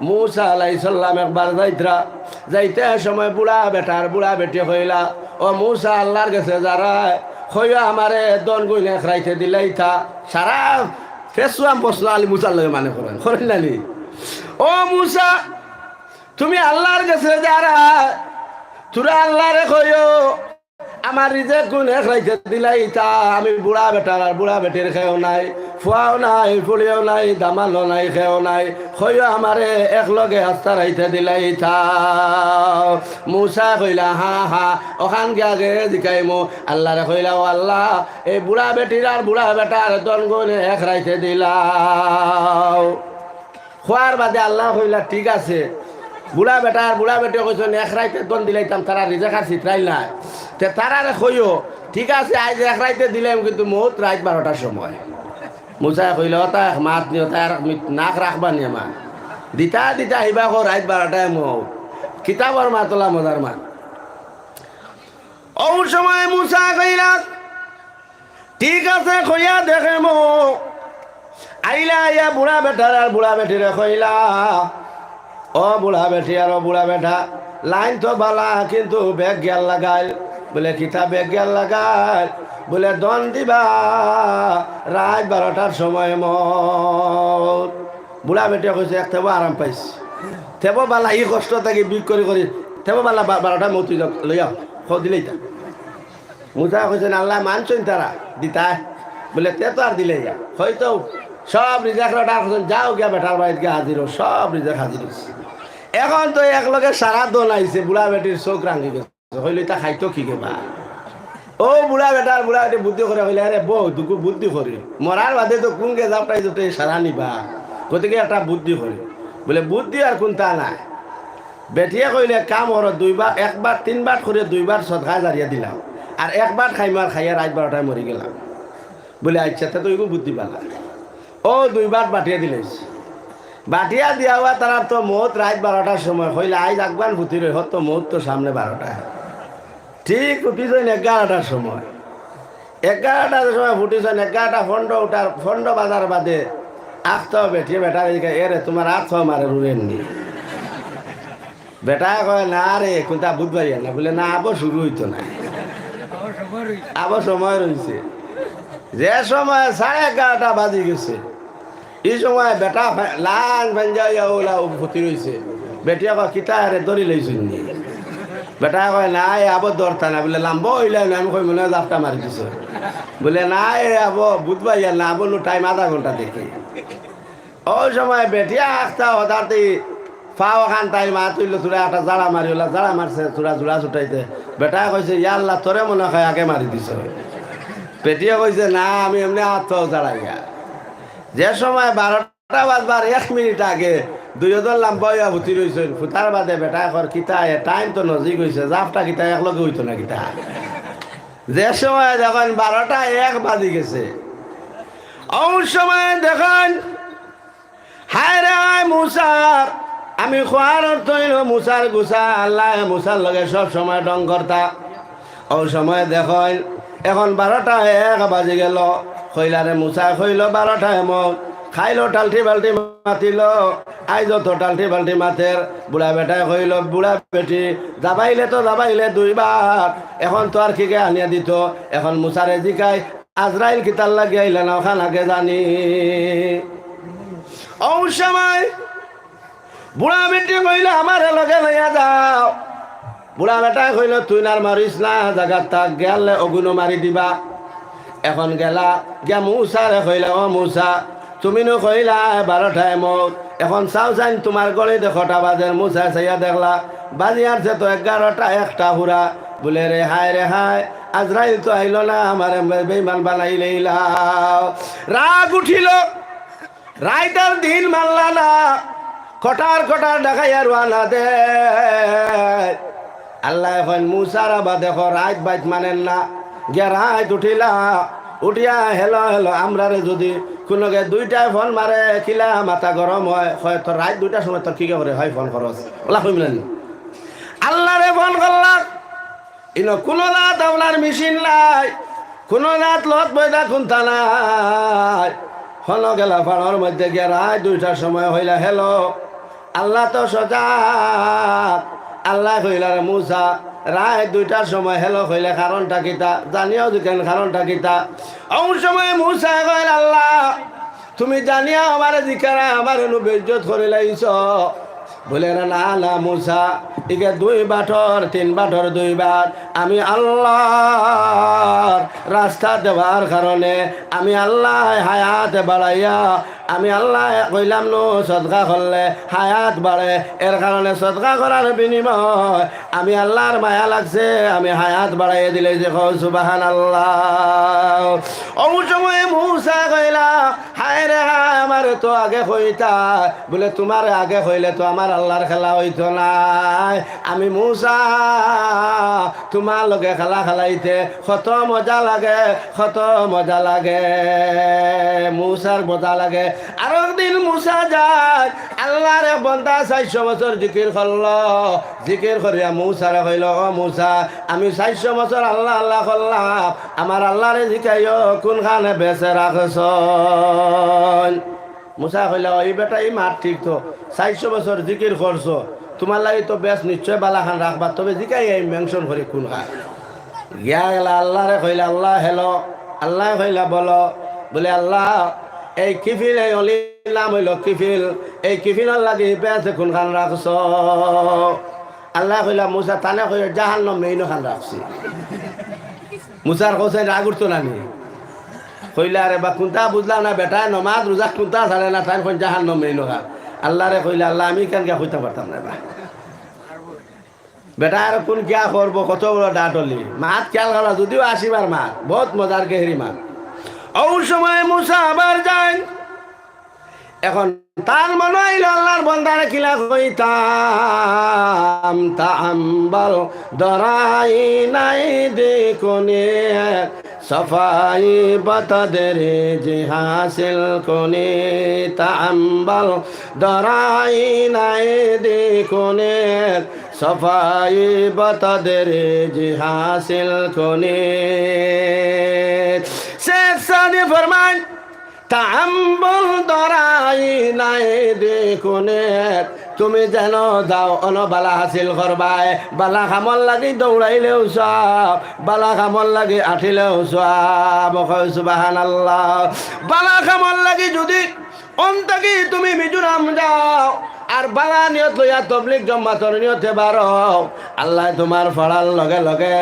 মুসা আলাইহিস সালাম একবার যাইতরা, যাইতে সময় বুড়া বেটার বুড়া বেটি কইলা, "ও মুসা, আল্লার গেছে যারায়, কইও আমারে দন গুইন এক রাইতে দিলাইতা।" সারা ফেসুয়াম প্রশ্ন আলী মুসার লগে মানে করেন, করেন না নি? "ও মুসা, তুমি আল্লার গেছে যারায়, তুরা আল্লারে কইও, আমার রিজেক গুইন এক রাইতে দিলাইতা, আমি বুড়া বেটার আর বুড়া বেটির কেউ নাই, ফুয়াও নাই, ফুড়িও নাই, দামানও নাই, কেউ নাই, কইও আমারে এক লগে আস্তা রাইতে দিলাইতা।" মুসা কইলা, "হা হা, অখান গিয়া আগে জিকাইমু।" আল্লারে কইলা, "ও আল্লাহ, এই বুড়া বেটির আর বুড়া বেটার দন গুইন এক রাইতে দিলাও।" কওয়ার বাদে আল্লায় কইলা, "ঠিক আছে।" বুড়া বেটা আর বুড়া বেটি কইছইন, "এক রাইতে দন দিলাইতাম, তারা রিজেক আর ছিতরাইল নায়। তে তারারে কইও, ঠিক আছে, আইজ এক রাইতে দিলাইমু, কিন্তু মউত রাইত বারোটার সময়।" মুসায় কইলা, "অতা এক মাত নি, অতা আর মি-, নাক রাখবা নি আমার? দিতা দিতা হিবা কও রাইত বারোটায় মউত। কিতাবর মাত অলা মজার মাত।" অউ সময় মুসা কইলা, "ঠিক আছে, কইয়া দেখমু।" আইলা আইয়া বুড়া বেটার আর বুড়া বেটিরে কইলা, "ও বুড়া বেটি আর ও বুড়া বেটা, লাইন তো বালা, কিন্তু বেগ গিয়ার লাগাইল।" বুলে, "কিতা বেগ গিয়ার লাগাইল?" বুলে, "দন দিবা রাইত বারোটার সময় মউত।" বুড়া বেটিয়ে কইছে, "এক তেবো আরাম পাইছি, তেবো বালা, ই কষ্ট থাকি বিক করি করি, তেবো বালা বা-, বারোটায় মউত অই যাউক, লইয়া কও দিলাইতা।" মুসায় কইছইন, "আল্লায় মানছইন তারা দিতায়।" বুলে, "তে তো আর দিলাইয়া।" কইতো সব রিজেক অর্ডার করছইন, "যাও গিয়া বেটার বাড়িত গিয়া হাজির অও।" সব রিজেক হাজির অইছে। অখন তো এক লগে সারা দন আইছে, বুড়া বেটির চউখ রাঙ্গি গেছে। কইলো, "ইতা খাইতো কিগে বা?" অউ বুড়া বেটার বুড়া বেটি বুদ্ধি করি কইলা, "আরে বউ, দুগু বুদ্ধি করি, মরার বাদে তো কুনগে জাপটাই জাপটাই সারা নিবা, গতিকে একটা বুদ্ধি করি।" বুলে, "বুদ্ধি আর কুনতা নাই।" বেটিয়ে কইলে, "এক কাম করো, দুইবার, একবার তিনবার করি দুইবার সদকা জারিয়া দিলাও, আর একবার খাইমু আর খাইয়া রাইত বারোটায় মরি গেলাম।" বুলে, "আইচ্ছা, তে তো অইবো বুদ্ধি বালা।" অউ দুইবার বাটিয়া দিলাইছে। বাটিয়া দিয়া অওয়া তারার তো মউত রাইত বারোটার সময়। কইলা, "আইজ আগুয়ান ফুতি রই, হত মউত তো সামনে বারোটায়।" ঠিক ফুটিছইন এগারোটার সময়। এগারোটার সময় ফুটিছইন, এগারোটা পনরো উঠার, পনরো বাজার বাদে আখতাও বেটিয়ে বেটারে জিগায়, "এরে, তুমার আত পাও মারে রুড়ের নি?" বেটায় কয়, "না রে, কুনতা বুঝবায় না।" বুলে, "না, আবো শুরু অইতো নায়, আবো সময় রইছে।" যে সময় সাড়ে এগারোটা বাজি গেছে, ই সময় বেটা ফে-, লাইন ভাঙ্গিয়া ইয়া ওলা উপতি রইছে। বেটিয়ে কয়, "কিতা, এরে ধরি লইছইন নি?" বেটায় কয়, "না, এ আবো ধরতা না।" বুলে, "লাম্বা অইলে না, আমি কই মনে অয় জাপটা মারি দিছে।" বুলে, "না, এ আবো বুঝবায় না, আবো নু টাইম আধা ঘন্টা দেখি।" অউ সময় বেটিয়ে আখতা হদারতি ফাও খান তাই মা তুইল, থুড়া একটা জাড়া মারি ওলা, জাড়া মারছে, থুড়া জুড়া ছুটাইতে। বেটায় কইছে, "ইয়া আল্লাহ, তোরে মনে অয় আগে মারি দিছে।" বেটিয়ে কইছে, "না, আমি এমনে আত ফাও জাড়াইয়া।" যে সময় বারোটা বাজবার এক মিনিট আগে দুইজন লাম্বা অইয়া হুতি রইছইন, হুতার বাদে বেটায় কর, "কিতা, এ টাইম তো নজিক অইছে, জাপটা কিতা একলগে অইতো না কিতা?" যে সময় দেখইন বারোটা এক বাজি গেছে, অউ সময় দেখইন হায় রে হায় মুসার, আমি কওয়ার অর্থ অইলো মুসার গুছা, আল্লায় মুসার লগে সব সময় ঢং করতা। অউ সময় দেখইন, এখন বারোটা এক বাজি গেল। কইলা রে মুসায় কইলো, "বারোটায় মউত।" খাইলো টাল্টি বাল্টি মাতিলো, আইজ অত টাল্টি বাল্টি মাতের। বুড়া বেটায় কইলো, "বুড়া বেটি, দাবাইলে তো দাবাইলে দুইবার, এখন তো আর কিগে আনিয়া দিত?" এখন মুসারে জিকায়, "আজরাইল কিতার লাগি আইলা না, অখান আগে জানি।" অউ সময় বুড়া বেটি কইলো, "আমারে লগে লইয়া যাও।" বুড়া বেটায় কইলো, "তুই আর মারিস না, জাগাত থাক, গেলে অগুনও মারি দিবা।" এখন গেলা, গিয়া মুসারে কইলা, "ও মুসা, তুমি নু কইলায় বারোটায় মউত, এখন চাও চাইন তুমার ঘড়িত কয়টা বাজের?" মুসায় চাইয়া দেখলা, বাজি আরছে তো এগারোটা, একটা পুরা। বুলে, "রে হায় রে হায়, আজরাইল তো আইলো না, আমারে বে-, বেইমান বানাইলাইলা।" রাগ উঠিলো, রাইত আর দিন মানলা না, কটার কটার দেখাইয়া রওয়ানা দেয়। আল্লায় কইন, "মুসার আবা দেখো, রাইত বাইত মানের না।" গিয়া রাইত উঠিলা, উঠিয়া, "হ্যালো, হ্যালো, আমরারে যুদি কুনুগে দুইটায় ফোন মারে, কিলা মাথা গরম অয়?" কয়, "তো রাইত দুইটার সময় তোর কিগে করে অয় ফোন করস?" অলা কইমু না নি? আল্লারে ফোন করলা, ইনো কুনু জাত আপনার মেশিন নাই, কুনু জাত লত পয়দা কুন্তা নাই। হনো গেলা পাড়র মধ্যে গিয়া রাইত দুইটার সময় কইলা, "হ্যালো।" আল্লা তো সজাগ। আল্লায় কইলা, "রে মুসা, রাইত দুইটার সময় হ্যালো কইলে কারণটা কিতা? জানিয়াও জিকাইন কারণটা কিতা?" অউ সময় মুসায় কইল, "আল্লা, তুমি জানিয়াও আমারে জিকাইরায়, আমারে নু বেইজ্জত করিলাইছো।" বুলে, "না, না, না, মুসা, ইগে দুই বাটর, তিন বাটর দুই বাট, আমি আল্লার রাস্তা দেওয়ার কারণে আমি আল্লায় হায়াত বাড়াইয়া, আমি আল্লায় কইলাম নু সদকা করলে হায়াত বাড়ে, এর কারণে সদকা করার বিনিময় আমি আল্লার মায়া লাগছে, আমি হায়াত বাড়াইয়া দিলাইছি।" কও সুবহানাল্লাহ। অউ সময় মুসা কইলা, "হায় রে হায়, আমারে তো আগে কইতা।" বুলে, "তুমারে আগে কইলে তো আমার আল্লার খেলা অইতো নায়। আমি মুসা তুমার লগে খেলা খেলাইতে কত মজা লাগে, কত মজা লাগে, মুসার মজা লাগে।" আরক দিন মুসা যায়, আল্লার এক বন্দা চাইরশো বছর জিকির করলো। জিকির করিয়া মুসারে কইল, "ও মুসা, আমি চাইরশো বছর আল্লা আল্লা করলাম, আমার আল্লারে জিকাইও কুনখানে বেচে রাখছইন?" মুসায় কইলা, "ও, ই বেটা, ই মাত ঠিক তো, চাইরশো বছর জিকির করছো, তুমার লাগি তো বেচ নিশ্চয় বালাখান রাখবা, তবে জিকাই আই মেনশন করি কুনখান।" গিয়া গেলা আল্লারে কইলা, "আল্লা, হ্যালো।" আল্লায় কইলা, "বলো।" বুলে, "আল্লা, এই কিফিল, এই অলির নাম অইলো কিফিল, এই কিফিলর লাগি বেচ কুনখান রাখছো?" আল্লায় কইলা, "মুসা, তানে কইও জাহান্নম মেইন খান রাখছি।" মুসার কওছে রাগ উঠতো না নি? কইলা, "আরে বা, কুনটা বুঝলাম না, বেটায় নমাজ রুজা কুনটা ছাড়ে না, তাইন কইন জাহান্নম মেইন খান।" আল্লারে কইলা, "আল্লা, আমি কেন গিয়া কইতাম পারতাম না বা?" বেটায় আর কুন কিয়া করবো, কত বড় ডাটলি। মাত খেয়াল করা, যুদিও আশিবার মাত, বউত মজার গেহরি মাত। অউ সময় মুসা আবার যাইন। এখন তার মনো অইলো আল্লার বন্দারে কিলা কইতাম, তাম্বল দরাই নাই দেখুনে, সফাই বতদরে যে হাসিল কুনে, তাম্বল দরাই নাই দেখুনে, সফাই বতদরে যে হাসিল কুনে। শেখ সাদি ফরমাইন, তাম্বুল দরাই নাই দেখুনে, তুমি যেন যাও অনো বালা হাসিল করবায়। বালা কামর লাগি দৌড়াইলেও সওয়াব, বালা কামর লাগি আটিলেও সওয়াব। কও সুবহানাল্লাহ। বালা কামর লাগি যুদি অন থাকি তুমি মিজোরাম যাও, আর বালা নিয়ত লইয়া তবলিগ জমাতর নিয়তে বারও, আল্লায় তুমার পড়ার লগে লগে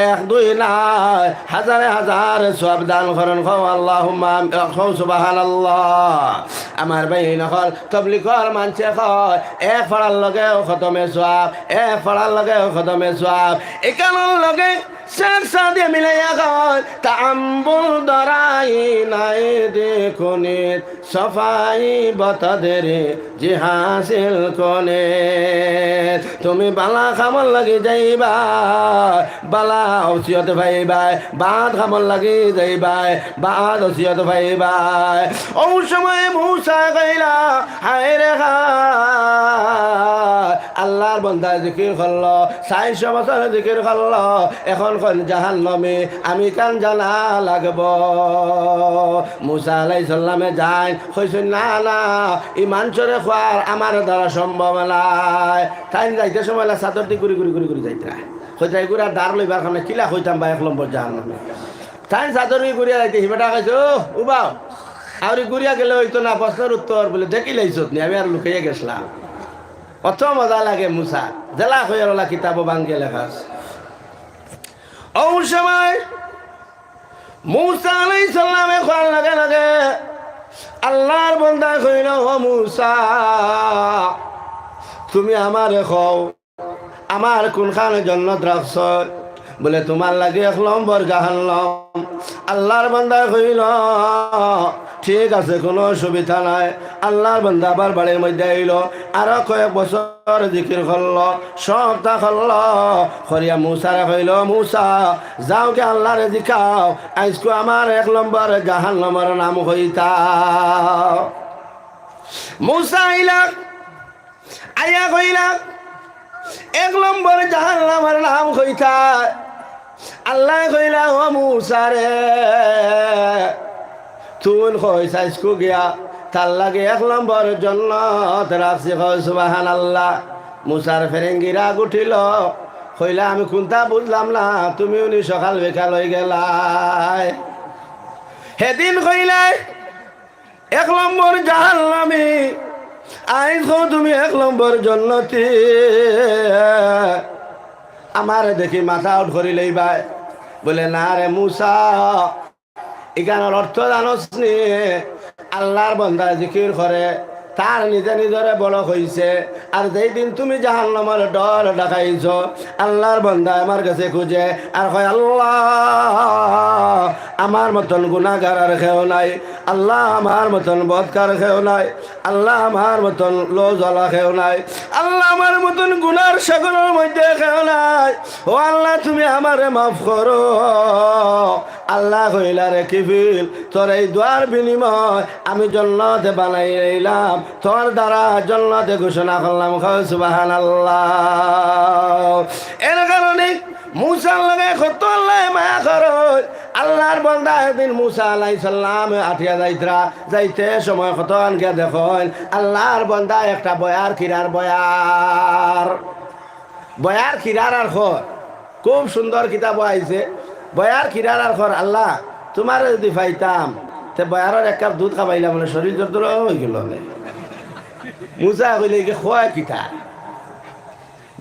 এক দুই নায়, হাজারে হাজার সওয়াব দান করইন। কও আল্লাহুম্মা আম-, কও সুবহানাল্লাহ। আমার ভাইন অকল, তবলিগর মানষে কয়, এক পড়ার লগেও খতমে সওয়াব, এক পড়ার লগেও খতমে সওয়াব। ইখানর লগে শেখ সাদে মিলাইয়া কয়, তাম্বুল দরাই নাই দেখুনে, সফাই বতদরে জি হাসিল কুনে। তুমি বালা কামর লাগি যাইবায়, বালা ওসিয়ত পাইবায়, বাদ কামর লাগি যাইবায়, বাদ ওসিয়ত পাইবায়। অউ সময় মুসায় কইলা, হায় রে হায়, আল্লার বন্দায় জিকির করলো, চাইরশো বছর জিকির করলো, অখন কইন জাহান্নামী, আমি কান জানা লাগবো। মুসা আলাইহিস সালামে যাইন, কইছইন, না, না, ই মানষরে কওয়ার আমার দ্বারা সম্ভব নায়। তাইন যাইতে সময় অলা চাদরদি ঘুরি ঘুরি ঘুরি ঘুরি যাইতরা। কইতরা, ইগুরে দাঁড় লইবার কারণে কিলা কইতাম বা এক নম্বর জাহান্নামী। তাইন চাদরদি ঘুরিয়া যাইতে হি বেটা কইছে, ও, উবাও। আউরি ঘুরিয়া গেলে অইতো না, প্রশ্নর উত্তর বুলে, দেখিলাইছত নি, আমি আর লুকাইয়া গেছলাম। অত মজা লাগে মুসা। যেলা কইয়ার অলা কিতাবো ভাঙ্গিয়া লেখা আছে। অউ সময় মুসা আলাইহিস সালামে কওয়ার লগে লগে আল্লার বন্দায় কইলো, ও মুসা, তুমি আমারে কও, আমার কুনখান জন্নত রাখছো? বুলে, তুমার লাগি এক নম্বর জাহান্নাম। আল্লার বন্দায় কইলো, ঠিক আছে, কুনু অসুবিধা নাই। আল্লার বন্দা আবার বাড়ির মধ্যে আইলো, আরো কয়েক বছর জিকির করলো, সবতা করলো, করিয়া মুসারে কইলো, মুসা, যাও গি আল্লারে জিকাও, আইজকু আমার এক নম্বর জাহান্নামর নাম কইতা। মুসা আইলা, আইয়া কইলা, এক নম্বর জাহান্নামর নাম কইতা। আল্লায় কইলা, ও মুসারে, তুইন কইছ আইজকু গিয়া তার লাগি এক নম্বর জন্নত রাখছি। কও সুবহানাল্লাহ। মুসার ফেরেঙ্গি রাগ উঠিলো, কইলা, আমি কুনতা বুঝলাম না, তুমি উনি সকাল বিকাল অইগেলায়। হেদিন কইলায়, এক নম্বর জাহান্নামী, আইজ কও তুমি এক নম্বর জন্নতি। আমারে দেখি মাথা আউট করি লইবায়। বুলে, না রে মুসা, ইখানর অর্থ জানোস নি? আল্লার বন্দায় জিকির করে, তার নিজে নিজরে বড় কইছে। আর যেই দিন তুমি জাহান্নামর ডর দেখাইছো, আল্লার বন্দায় আমার গেছে খুজে আর কয়, আল্লাহ, আমার মতন গুনাগার আর কেউ নাই। আল্লাহ, আমার মতন বদকার কেউ নাই। আল্লাহ, আমার মতন লজ আলা কেউ নাই। আল্লাহ, আমার মতন গুনার সাগরর মধ্যে কেউ নাই। ও আল্লাহ, তুমি আমারে মাফ করো। আল্লায় কইলা, রে কিফিল, তোর এই দোয়ার বিনিময় আমি জন্নতে বানাই লইলাম, তোর দ্বারা জন্নতে ঘোষণা করলাম। কও সুবহানাল্লাহ। এর কারণে মুসার লগে কত আল্লায় মায়া করইন। আল্লার বন্দা একদিন মুসা আলাইহিস সালাম আটিয়া যাইতরা, যাইতে সময় কত আনকে দেখইন, আল্লার বন্দা একটা বয়ার কিরার বয়ার, বয়ার কিরার আর খর। খুব সুন্দর কিতাবো আইছে, বয়ার কিরার আর খর, আল্লাহ, তুমারে যুদি পাইতাম, তে বয়ারর এক কাপ দুধ খাবাইলাম, মানে শরীল জরদুরা অইগেলো নে। মুসায় কইলে, ইগে কয় কিতা?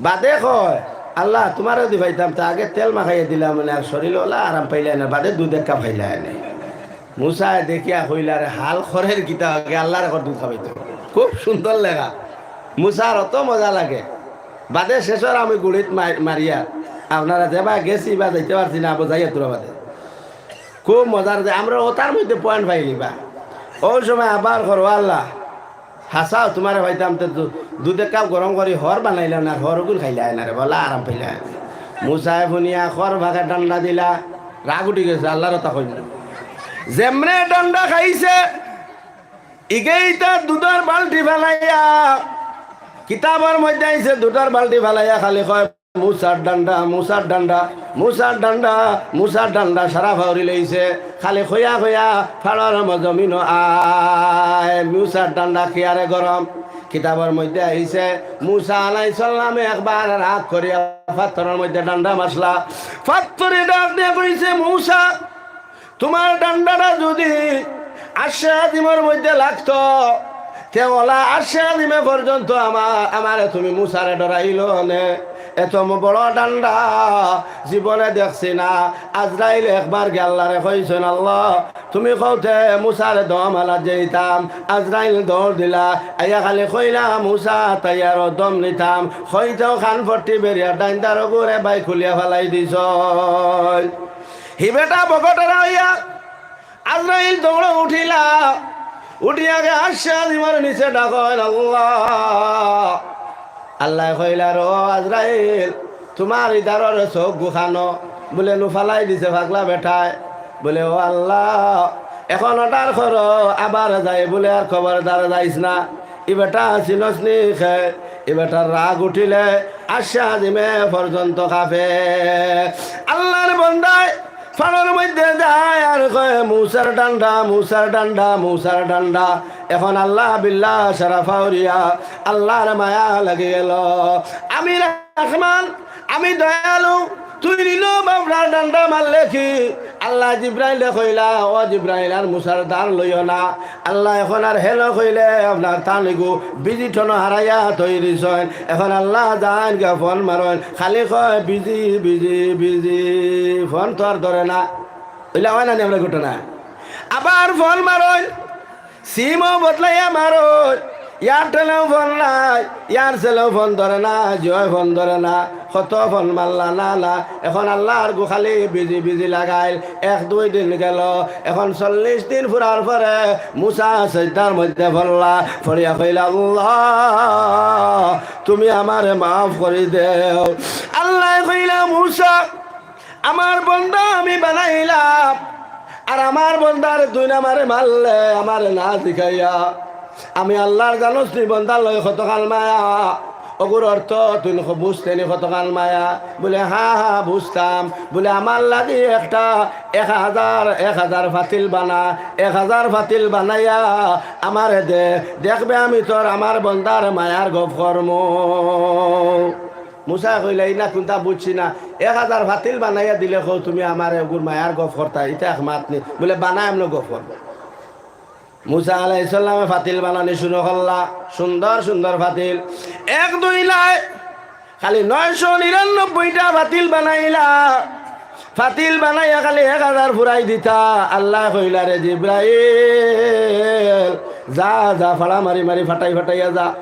বাদে কয়, আল্লাহ, তুমারে যুদি পাইতাম, তে আগে তেল মাখাইয়া দিলাম, মানে আর শরীল অলা আরাম পাইলায় না, বাদে দুধ এক কাপ খাইলায় নে। মুসায় দেখিয়া কইলা, রে হাল খরের কিতা, আগে আল্লারে কর দুধ খাবাইতো। খুব সুন্দর লেখা। মুসার অত মজা লাগে। বাদে শেষর আমি গুড়িত মাই-, মারিয়া, আপনারা যেবা গেছি বা যাইতে পারছি না, আবু যাইয়া তোরা বাদে। খুব মজার যে আমরা অতার মধ্যে পয়েন্ট পাইলিবা। অউ সময় আবার করো, আল্লাহ, হাছাউ তুমারে পাইতাম তে দু-, দুধ এক কাপ গরম করি হর বানাইলাম না, হর অগুন খাইলায় না রে, বলা আরাম পাইলায় না। মুসায় হুনিয়া খর ভাগে ডান্ডা দিলা, রাগ উঠি গেছে, আল্লার অতা কইন না। যেমনে ডান্ডা খাইছে, ইগেইতা দুধর বালটি ফালাইয়া, কিতাবর মধ্যে আইছে দুধর বালটি ফালাইয়া খালি কয়, "মুসার ডান্ডা, মুসার ডান্ডা, মুসার ডান্ডা, মুসার ডান্ডা" সারা ফাউরি লইছে। খালি কইয়া কইয়া ফাড়র মজমিনো আয়, মুসার ডান্ডা কিয়ারে গরম। কিতাবর মধ্যে আইছে, মুসা আলাইহিস সালামে একবার রাগ করিয়া ফাত্তরর মধ্যে ডান্ডা মারলা। ফাত্তরে ডাক দিয়া কইছে, "মুসা, তুমার ডান্ডাটা যুদি আরশে আজিমর মধ্যে লাগতো, তে অলা আরশে আজিমে পর্যন্ত আমার, আমারে তুমি মুসারে ডরাইলো নে। এত ম-, বড় ডান্ডা জীবনে দেখছি না।" আজরাইল একবার গিয়া আল্লারে কইছইন, "আল্লাহ, তুমি কওতে মুসারে দম আলাত যাইতাম।" আজরাইল দৌড় দিলা, আইয়া খালি কইলা, "মুসা, তাইয়ারও দম নিতাম।" কইতেউ কান ফট্টি বেরিয়া ডান্ডার অগুরে বাই খুলিয়া ফালাই দিছইন। হি বেটা বগটরা অইয়া আজরাইল দৌড়ো উঠিলা, উঠিয়া গিয়া আরশে আজিমর নিচে ডাকইন, "আল্লাহ।" আল্লায় কইলা, "রে আজরাইল, তুমার ইদারর চউখ গুখানো?" বুলে, "নু ফালাই দিছে পাগলা বেটায়।" বুলে, "ও আল্লাহ, এখন অর্ডার করো, আবার যাই।" বুলে, "আর খবরদার যাইস না।" ই বেটা চিনস নি খে? ই বেটার রাগ উঠিলে আরশে আজিমে পর্যন্ত কাঁপে। আল্লার বন্দায় ফাড়র মধ্যে যায় আর কয়, "মুসার ডান্ডা, মুসার ডান্ডা, মুসার ডান্ডা।" এখন আল্লাহ বিল্লাহ সারা ফাউরিয়া আল্লার মায়া লাগি গেল। আমি রহমান, আমি দয়ালু, তুই নিল বাবরা ডান্ডা মারলে কি? আল্লায় জিব্রাইলরে কইলা, "ও জিব্রাইল, আর মুসার দার লইও না।" আল্লায় এখন আর হেলো কইলে আপনার তান ইগু বিজি ঠনো হারাইয়া থই দিছইন। এখন আল্লায় যাইন গিয়া ফোন মারইন, খালি কয়, "বিজি, বিজি, বিজি।" ফোন তো আর ধরে না। অইলা অয় না নি আমরার ঘটনা? আবার ফোন মারইন, সিমও বদলাইয়া মারইন, এয়ারটেলেও ফোন নাই, এয়ারসেলেও ফোন ধরে না, জিওয় ফোন ধরে না, কত ফোন মারলা, না, না। এখন আল্লার গু খালি বিজি বিজি লাগাইল। এক দুই দিন গেল, এখন চল্লিশ দিন ফুরার পরে মুসা সেজদার মধ্যে পড়লা, পড়িয়া কইলা, "আল্লাহ, তুমি আমারে মাফ করি দেও।" আল্লায় কইলা, "মুসা, আমার বন্দা আমি বানাইলাম, আর আমার বন্দারে তুই আমারে মারলে, আমারে না জিকাইয়া। আমি আল্লার জানোস নি বন্দার লগে কতখান মায়া, অগুর অর্থ তুই বুঝতে নি কতখান মায়া?" বুলে, "হ্যাঁ, হ্যাঁ, বুঝতাম।" বুলে, "আমার লাগি একটা এক হাজার, এক হাজার ফাতিল বানা, এক হাজার ফাতিল বানাইয়া আমারে দে, দেখবে আমি তোর আমার বন্দার মায়ার গফ করমু।" মুসায় কইলা, "ইনা কুন্তা বুঝছি না, এক হাজার ফাতিল বানাইয়া দিলে কও তুমি আমারে অগুর মায়ার গফ করতায়, ইতা এক মাত নি।" বুলে, "বানাইমু নে গফ করমু।" মুসা আলাইহিস সালামে ফাতিল বানানি শুরু করলা, সুন্দর সুন্দর ফাতিল, এক দুই নায়, খালি নয়শো নিরানব্বইটা ফাতিল বানাইলা। ফাতিল বানাইয়া খালি এক হাজার ফুরাই দিতা। আল্লায় কইলা, "রে জিব্রাইল, যা, যা, ফাড়া মারি মারি ফাটাই ফাটাইয়া যা।"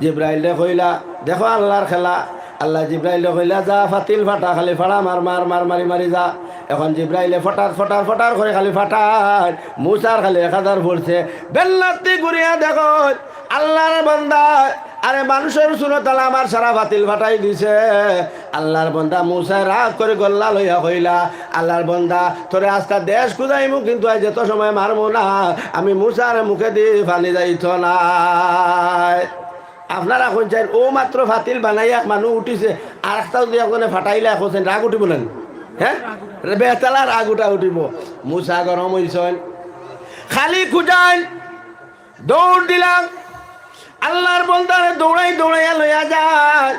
জিব্রাইলরে কইলা, দেখো আল্লার খেলা। আল্লায় জিব্রাইলরে কইলা, "যা, ফাতিল ফাটা, খালি ফাড়া মার, মার, মার, মারি মারি যা।" এখন জিব্রাইলে ফটার, ফটার, ফটার করি খালি ফাটায়। মুসার খালি এক হাজার ফুরছে। বেল্লাত্তি ঘুরিয়া দেখো, আল্লার বন্দা, আরে, মানুষর সুরত আলা আমার সারা ফাতিল ফাটাই দিছে। আল্লার বন্দা মুসায় রাগ করি গল্লা লইয়া কইলা, "আল্লার বন্দা, তোরে আস্তা দেশ খুজাইমু, কিন্তু আইজ যত সময় মারমু না, আমি মুসার মুখেদি ফানি যাইতো নায়।" আপনারা কইন চাইন, অউ মাত্র ফাতিল বানাইয়া এক মানুষ উঠিছে, আর একটা যদি একজনে ফাটাইলা, কইন চাইন রাগ উঠিবো না নি? হ্যাঁ? বেতালা রাগ উঠা উঠিবো। মুসা গরম অইছইন, খালি খুজাইন, দৌড় দিলা। আল্লার বন্দারে দৌড়াই দৌড়াইয়া লইয়া যায়।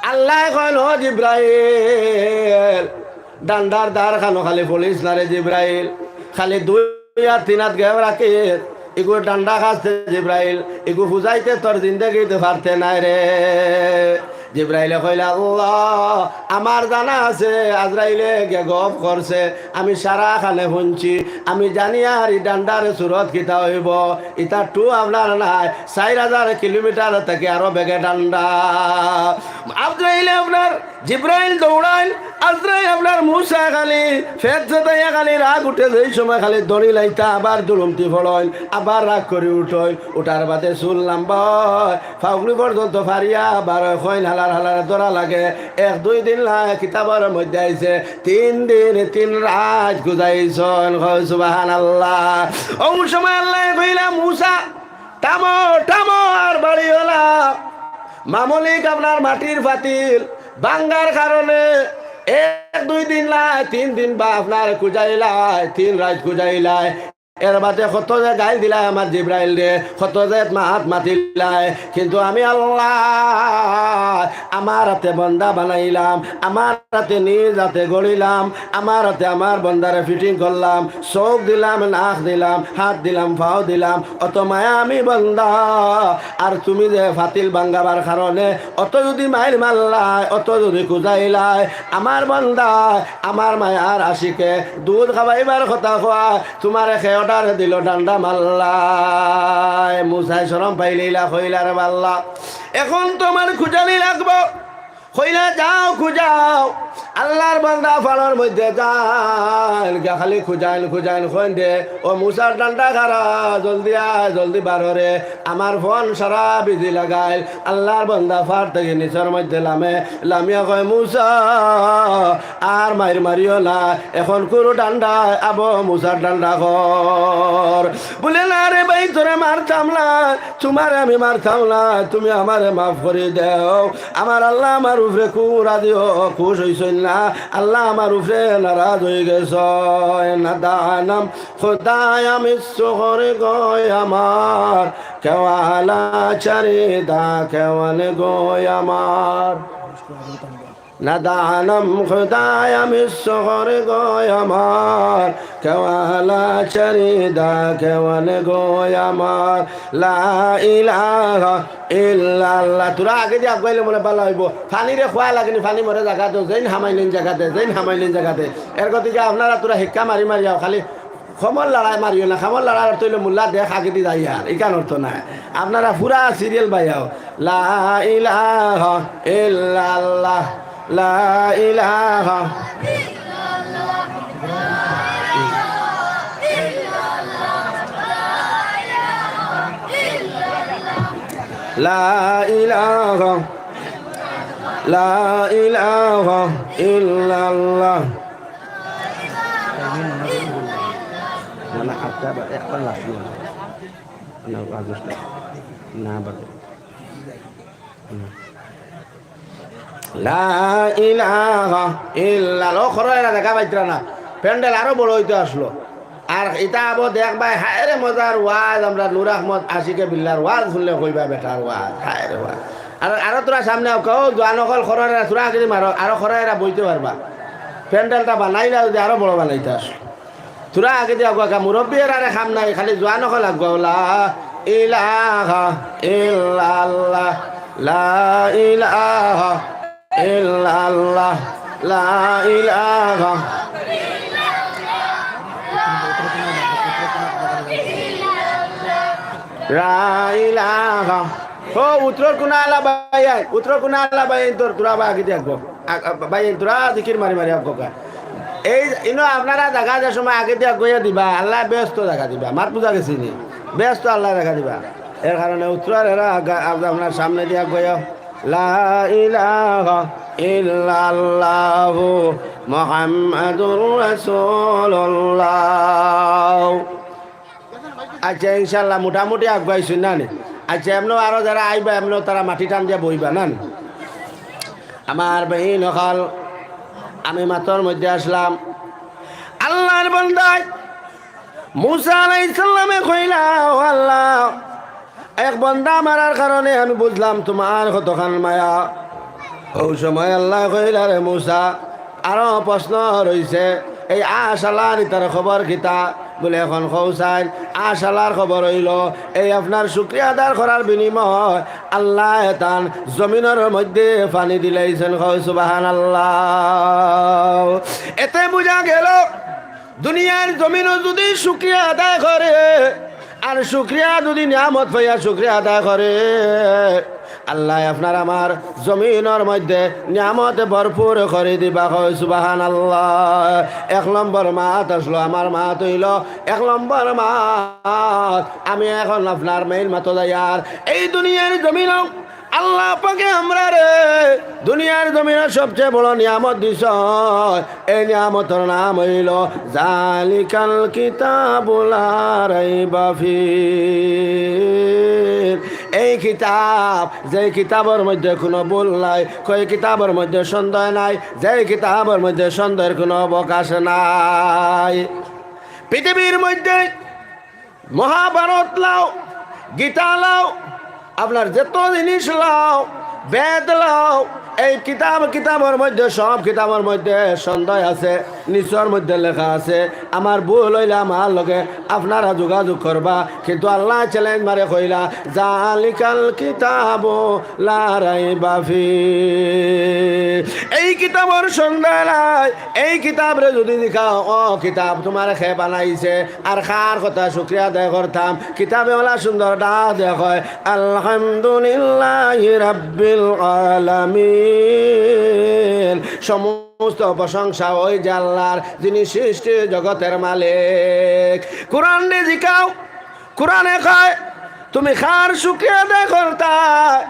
আল্লায় কইন, "ও জিব্রাইল, ডান্ডার ধার খানো খালি ফলিস না রে জিব্রাইল, খালি দুই আর তিন আত গেপ রাখিস, ইগু ডান্ডা খাস্তে জিব্রাইল, ইগু ফুজাইতে তোর জিন্দেগিত ফারতে নায় রে।" জিব্রাইলে কইলা, "আল্লাহ, আমার জানা আছে, আজরাইলে গিয়া গফ করছে, আমি সারা খানে হুনছি, আমি জানি আর ই ডান্ডার সুরত কিতা অইবো, ইতা টু আপনার নায়, চাইর হাজার কিলোমিটার থাকি আরো বেগে ডান্ডা।" আজরাইলে আপনার জিব্রাইল দৌড়াইল, আজরাইল আপনার মুসা খালি, ফেদ ফেদাইয়া খালি রাগ উঠে, যেই সময় খালি দড়ি লাইতা, আবার দুরুমতি ফড়ইন, আবার রাগ করি উঠইন, উঠার বাদে চুল লাম্বা অয়, ফাউগলি পর্যন্ত ফারিয়া বার অয়, কইন হালার হালার ধরা লাগে। এক দুই দিন নায়, কিতাবর মধ্যে আইছে, তিন দিন তিন রাইত গুজাইছইন। কও সুবহানাল্লাহ। অউ সময় আল্লায় কইলা, "মুসা, থামো, থামো, আর বাড়িও না।" মামুলিক আপনার মাটির ফাতিল, ভাঙ্গার কারণে এক দুই দিন লায়, তিন দিন বা আপনার খুজাইলায়, তিন রাইত খুজাইলায়। এর বাদে কত যে গাইল দিলায় আমার জিব্রাইলরে, কত যে মাত মাতিলায়, কিন্তু আমি আল্লায় আমার আতে বন্দা বানাইলাম, আমার আতে নিজ আতে গড়িলাম, আমার আতে আমার বন্দারে fitting করলাম, চউখ দিলাম, নাক দিলাম, হাত দিলাম, পাও দিলাম, অত মায়া আমি বন্দা। আর তুমি যে ফাতিল ভাঙ্গাবার কারণে অত যুদি মাইর মারলায়, অত যুদি খুজাইলায়, আমার বন্দা, আমার মায়ার আশিকে দুধ খাওয়াইবার কথা কওয়া, তুমারে কে order দিলো ডান্ডা মারলায়? মুসায় শরম পাইলিলা, কইলা, "রে আল্লা, এখন তো আমার খুজানি লাগবো।" কইলা, "যাও, খুজাও।" আল্লার বন্দা পাড়র মধ্যে যাইন, গিয়া খালি খুজাইন, খুজাইন, কইন দে, "ও মুসার ডান্ডা খারা, জলদি আয়, জলদি বার হ রে।" আমার ফোন সারা busy লাগাইল। আল্লার বন্দা পাড় থাকি নিচর মধ্যে লামে, লামিয়া কয়, "মুসা, আর মাইর মারিও না, এখন কুরু ডান্ডায় আবো মুসার ডান্ডা কর।" বুলে, "না রে ভাই, তোরে মারতাম না, তুমারে আমি মারতাম না, তুমি আমারে মাফ করি দেও। আমার আল্লা আমার উপরে খুব রাজি অ-, খুশ অইছইন না, আল্লা আমার উপরে নারাজ অই গেছইন।" না দানম খুদায়াম ইসুগর গয় আমার, কেওয়ালা চারিদা কেওয়ান গয় আমার। না দানম খুদায়াম ইসুগর গয় আমার, কেওয়ালা চারিদা কেওয়ান গয় আমার। লা ইলাহা ইল্লাল্লাহ। তুরা আগেদি আগুয়াইলে মনে বালা অইবো। ফানিরে খোয়া লাগেনি, ফানি মরে জাগা দে, যেইন হামাইলিন জাগা দে, যেইন হামাইলিন জাগা দে। এর গতিকে আপনারা তুরা হিক্কা মারি মারি আও, খালি খমর লড়াই মারিও না, খমর লড়াই অর্থ অইলো মুল্লা দেখ আগেদি যাইয়ার, ইখান অর্থ নায়। আপনারা পুরা serial বাইয়াও। লা ইলাহা ইল্লাল্লাহ, লা ইলাহা। লা ইলাহা, লা ইলাহা ইল্লাল্লাহ। না, না, একটা বার, একবার last বার। না, আগে না। না, বাদ দে। হুম। লা ইলাহা ইল্লাল্লাহ। ও, খরো এরা দেখা পাইতরা না। প্যান্ডেল আরো বড় অইতো আছলো। আর ইতা আবো দেখবায়, হায় রে মজার ওয়াজ, আমরার নূর আহমদ আশিকে বিল্লার ওয়াজ হুনলে কইবা বেটার ওয়াজ, হায় রে ওয়াজ। আর আরো তুরা সামনে আউক্কা, ও জোয়ান অকল খরো এরা, তুরা আগেদি মারো, আরো খরো এরা বইতে পারবা। প্যান্ডেলটা বানাইলা যুদি আরো বড় বানাইতা আছলো। তুরা আগেদি আগুয়া কা, মুরব্বি এরারে কাম নাই, খালি জোয়ান অকল আগুয়া। লা ইলাহা ইল্লাল্লাহ, লা ইলাহা ইল্লাল্লাহ, লা ইলাহা, লা ইলাহা। ও উত্তর কুনা আলা ভাই, উত্তর কুনা আলা ভাই, তোর তুরা বা আগেদি আগুয়া। আ-, আ-, ভাই, তুরা জিকির মারি মারি আগুয়া কা। এই ইনো আপনারা জাগা যে সময় আগেদি আগুয়া দিবা, আল্লায় বেহেস্ত জাগা দিবা। মাত বুঝা গেছে নি? বেহেস্ত আল্লায় জাগা দিবা। এর কারণে উত্তর এরা আগা-, আগ-, আপনার সামনেদি আগুয়া। লা ইলাহা ইল্লাল্লাহু মুহাম্মাদুর রাসূলুল্লাহ। আচ্ছা, ইনশাআল্লাহ, মোটামুটি আগুয়াইছইন না নি? আচ্ছা, এমনেও আরো যারা আইবা, এমনেও তারা মাটি টান দিয়া বইবা না নি? আমার ভাইন অকল, আমি মাতর মধ্যে আছলাম, আল্লার বন্দায় মুসা আলাইহিস সালামে কইলা, "ও আল্লাহ, এক বন্দা মারার কারণে আমি বুঝলাম তুমার কতখান মায়া।" অউ সময় আল্লায় কইলা, "রে মুসা, আরো প্রশ্ন রইছে, এই আশ আলার ইতার খবর কিতা?" বুলে, "এখন কও চাইন।" আশ আলার খবর অইলো, এই আপনার শুকরিয়া আদায় করার বিনিময় আল্লায় তান জমিনর মধ্যে পানি দিলাইছইন। কও সুবহানাল্লাহ। এতে বুঝা গেলো, দুনিয়ার জমিনো যুদি শুকরিয়া আদায় করে, আর শুকরিয়া যুদি নিয়ামত পাইয়া শুকরিয়া আদায় করে, আল্লায় আপনার আমার জমিনর মধ্যে নিয়ামতে ভরপুর করি দিবা। কও সুবহানাল্লাহ। এক নম্বর মাত আছলো, আমার মাত অইলো এক নম্বর মাত। আমি এখন আপনার main মাতো যাইয়ার। এই দুনিয়ার জমিনো আল্লাহ পাকে আমরারে দুনিয়ার জমিনো সবচেয়ে বড় নিয়ামত দিছইন। এই নিয়ামতর নাম অইলো জালিকাল কিতাবু লা রাইবা ফি। এই কিতাব, যেই কিতাবর মধ্যে কুনু ভুল নাই, যেই কিতাবর মধ্যে সন্দেহ নাই, যেই কিতাবর মধ্যে সন্দেহর কুনু অবকাশ নাই। পৃথিবীর মধ্যে মহাভারত লও, গীতা লও, আপনার যত জিনিস লও, বেদ লও, এই কিতাব, কিতাবর মধ্যে, সব কিতাবর মধ্যে সন্দেহ আছে, নিচর মধ্যে লেখা আছে, আমার ভুল অইলে আমার লগে আপনারা যোগাযোগ করবা। কিন্তু আল্লায় challenge মারে কইলা, "জালিকাল কিতাবু লা রাইবা ফি।" এই কিতাবর সন্দেহ নাই। এই কিতাবরে যুদি জিকাও, "ও কিতাব, তুমারে কে বানাইছে?" আর কার কথা শুকরিয়া আদায় করতাম? কিতাবে অলা সুন্দর ডাক দিয়া কয়, "আলহামদুলিল্লাহি রাব্বিল আলামিন।" সমস্ত প্রশংসা ওই যে আল্লাহর, যিনি সৃষ্টি জগতের মালিক। কোরআনরে জিকাও, কোরআনে কয়, "তুমি কার শুকরিয়া আদায় করতায়?"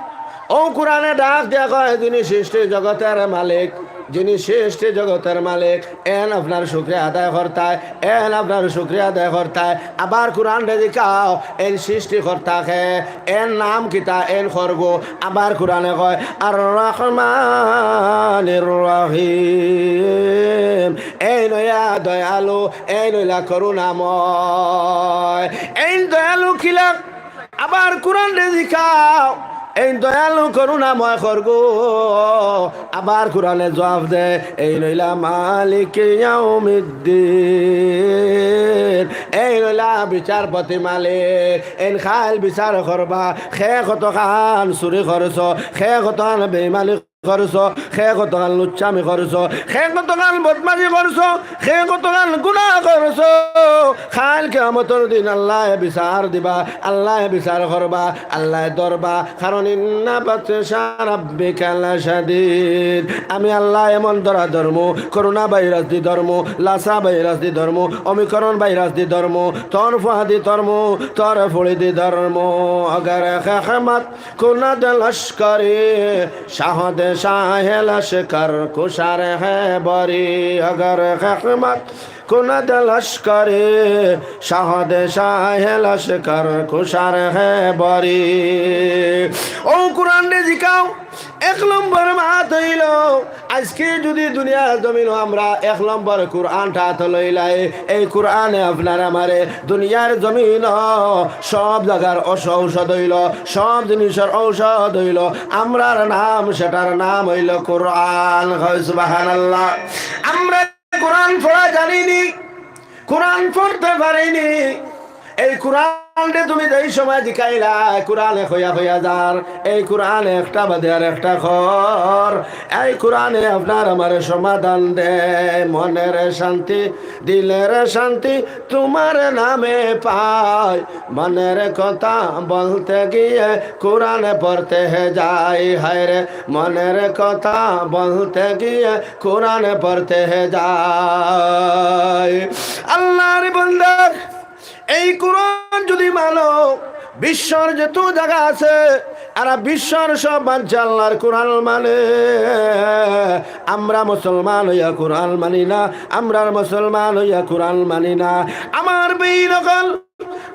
ও কোরআনে ডাক দিয়া কয়, "যিনি সৃষ্টি জগতের মালিক, যিনি সৃষ্টি জগতের মালিক, এন আপনার শুকরিয়া আদায় করতায়, এন আপনার শুকরিয়া আদায় করতায়।" আবার কোরআনরে জিকাও, "এন সৃষ্টিকর্তা কে, এন নাম কিতা, এন করগু?" আবার কোরআনে কয়, "আর রহমানির রহিম।" এইন অইলা দয়ালু, এইন অইলা করুণাময়। এইন দয়ালু কিলা? আবার কোরআনরে জিকাও, এইন দয়ালু করুণাময় করগু? আবার কোরআনে জবাব দে, এইন অইলা মালিকি ইয়াউমিদ্দিন। এইন অইলা বিচারপতি মালিক। এইন কাইল বিচার করবা, কে কতখান চুরি করছো, কে কতখান বেইমানি করছো, কে কতখান লুচ্চামি করছো, কে কতখান বদমাশি করছো, কে কতখান গুনাহ করছো। কাইল কিয়ামতর দিন আল্লায় বিচার দিবা, আল্লায় বিচার করবা, আল্লায় ধরবা। কারণ ইন্না বাতশা রাব্বিকা লাশাদীদ। আমি আল্লায় এমন ধরা ধরমু, করোনা ভাইরাস দি ধরমু, লাসা ভাইরাস দি ধরমু, ওমিক্রন ভাইরাস দি ধরমু, তোর ফুয়াদি ধরমু, তোর ফুড়িদি ধরমু। অগর হেকমত کند لشکری، شاهد شاه لشکر کشر ہے بری۔ اگر حکمت کند لشکری، شاهد شاه لشکر کشر ہے بری۔ ও কোরআনরে জিকাও, এক নম্বর মাত অইলো, আইজকে যুদি দুনিয়ার জমিনো আমরা এক নম্বর কোরআনটা আতো লইলাই, এই কোরআনে আপনার আমারে দুনিয়ার জমিনো সব জাগার ঔষ-, ঔষধ অইলো, সব জিনিসর ঔষধ অইলো। আমরার নাম, সেটার নাম অইলো কোরআন। কও সুবহানাল্লাহ। আমরা কোরআন পড়া জানিনি, কোরআন পড়তে পারিনি। এই কোরআনরে তুমি যেই সময় জিকাইলায়, কোরআনে কইয়া কইয়া যার, এই কোরআনে একটা বাদে আর একটা কর। এই কোরআনে আপনার আমারে সমাধান দেয়, মনের শান্তি, দিলের শান্তি তোমার নামে পাই। মনের কথা বলতে গিয়ে কোরআন পড়তে যাই, হায় রে, মনের কথা বলতে গিয়ে কোরআন পড়তে যাই। আল্লাহর বান্দা, এই কোরআন যুদি মানো, বিশ্বর যত জাগা আছে, আর বিশ্বর সব মানষে আল্লাহর কোরআন মানে। আমরা মুসলমান অইয়া কোরআন মানি না, আমরার মুসলমান অইয়া কোরআন মানি না। আমার ভাই অকল,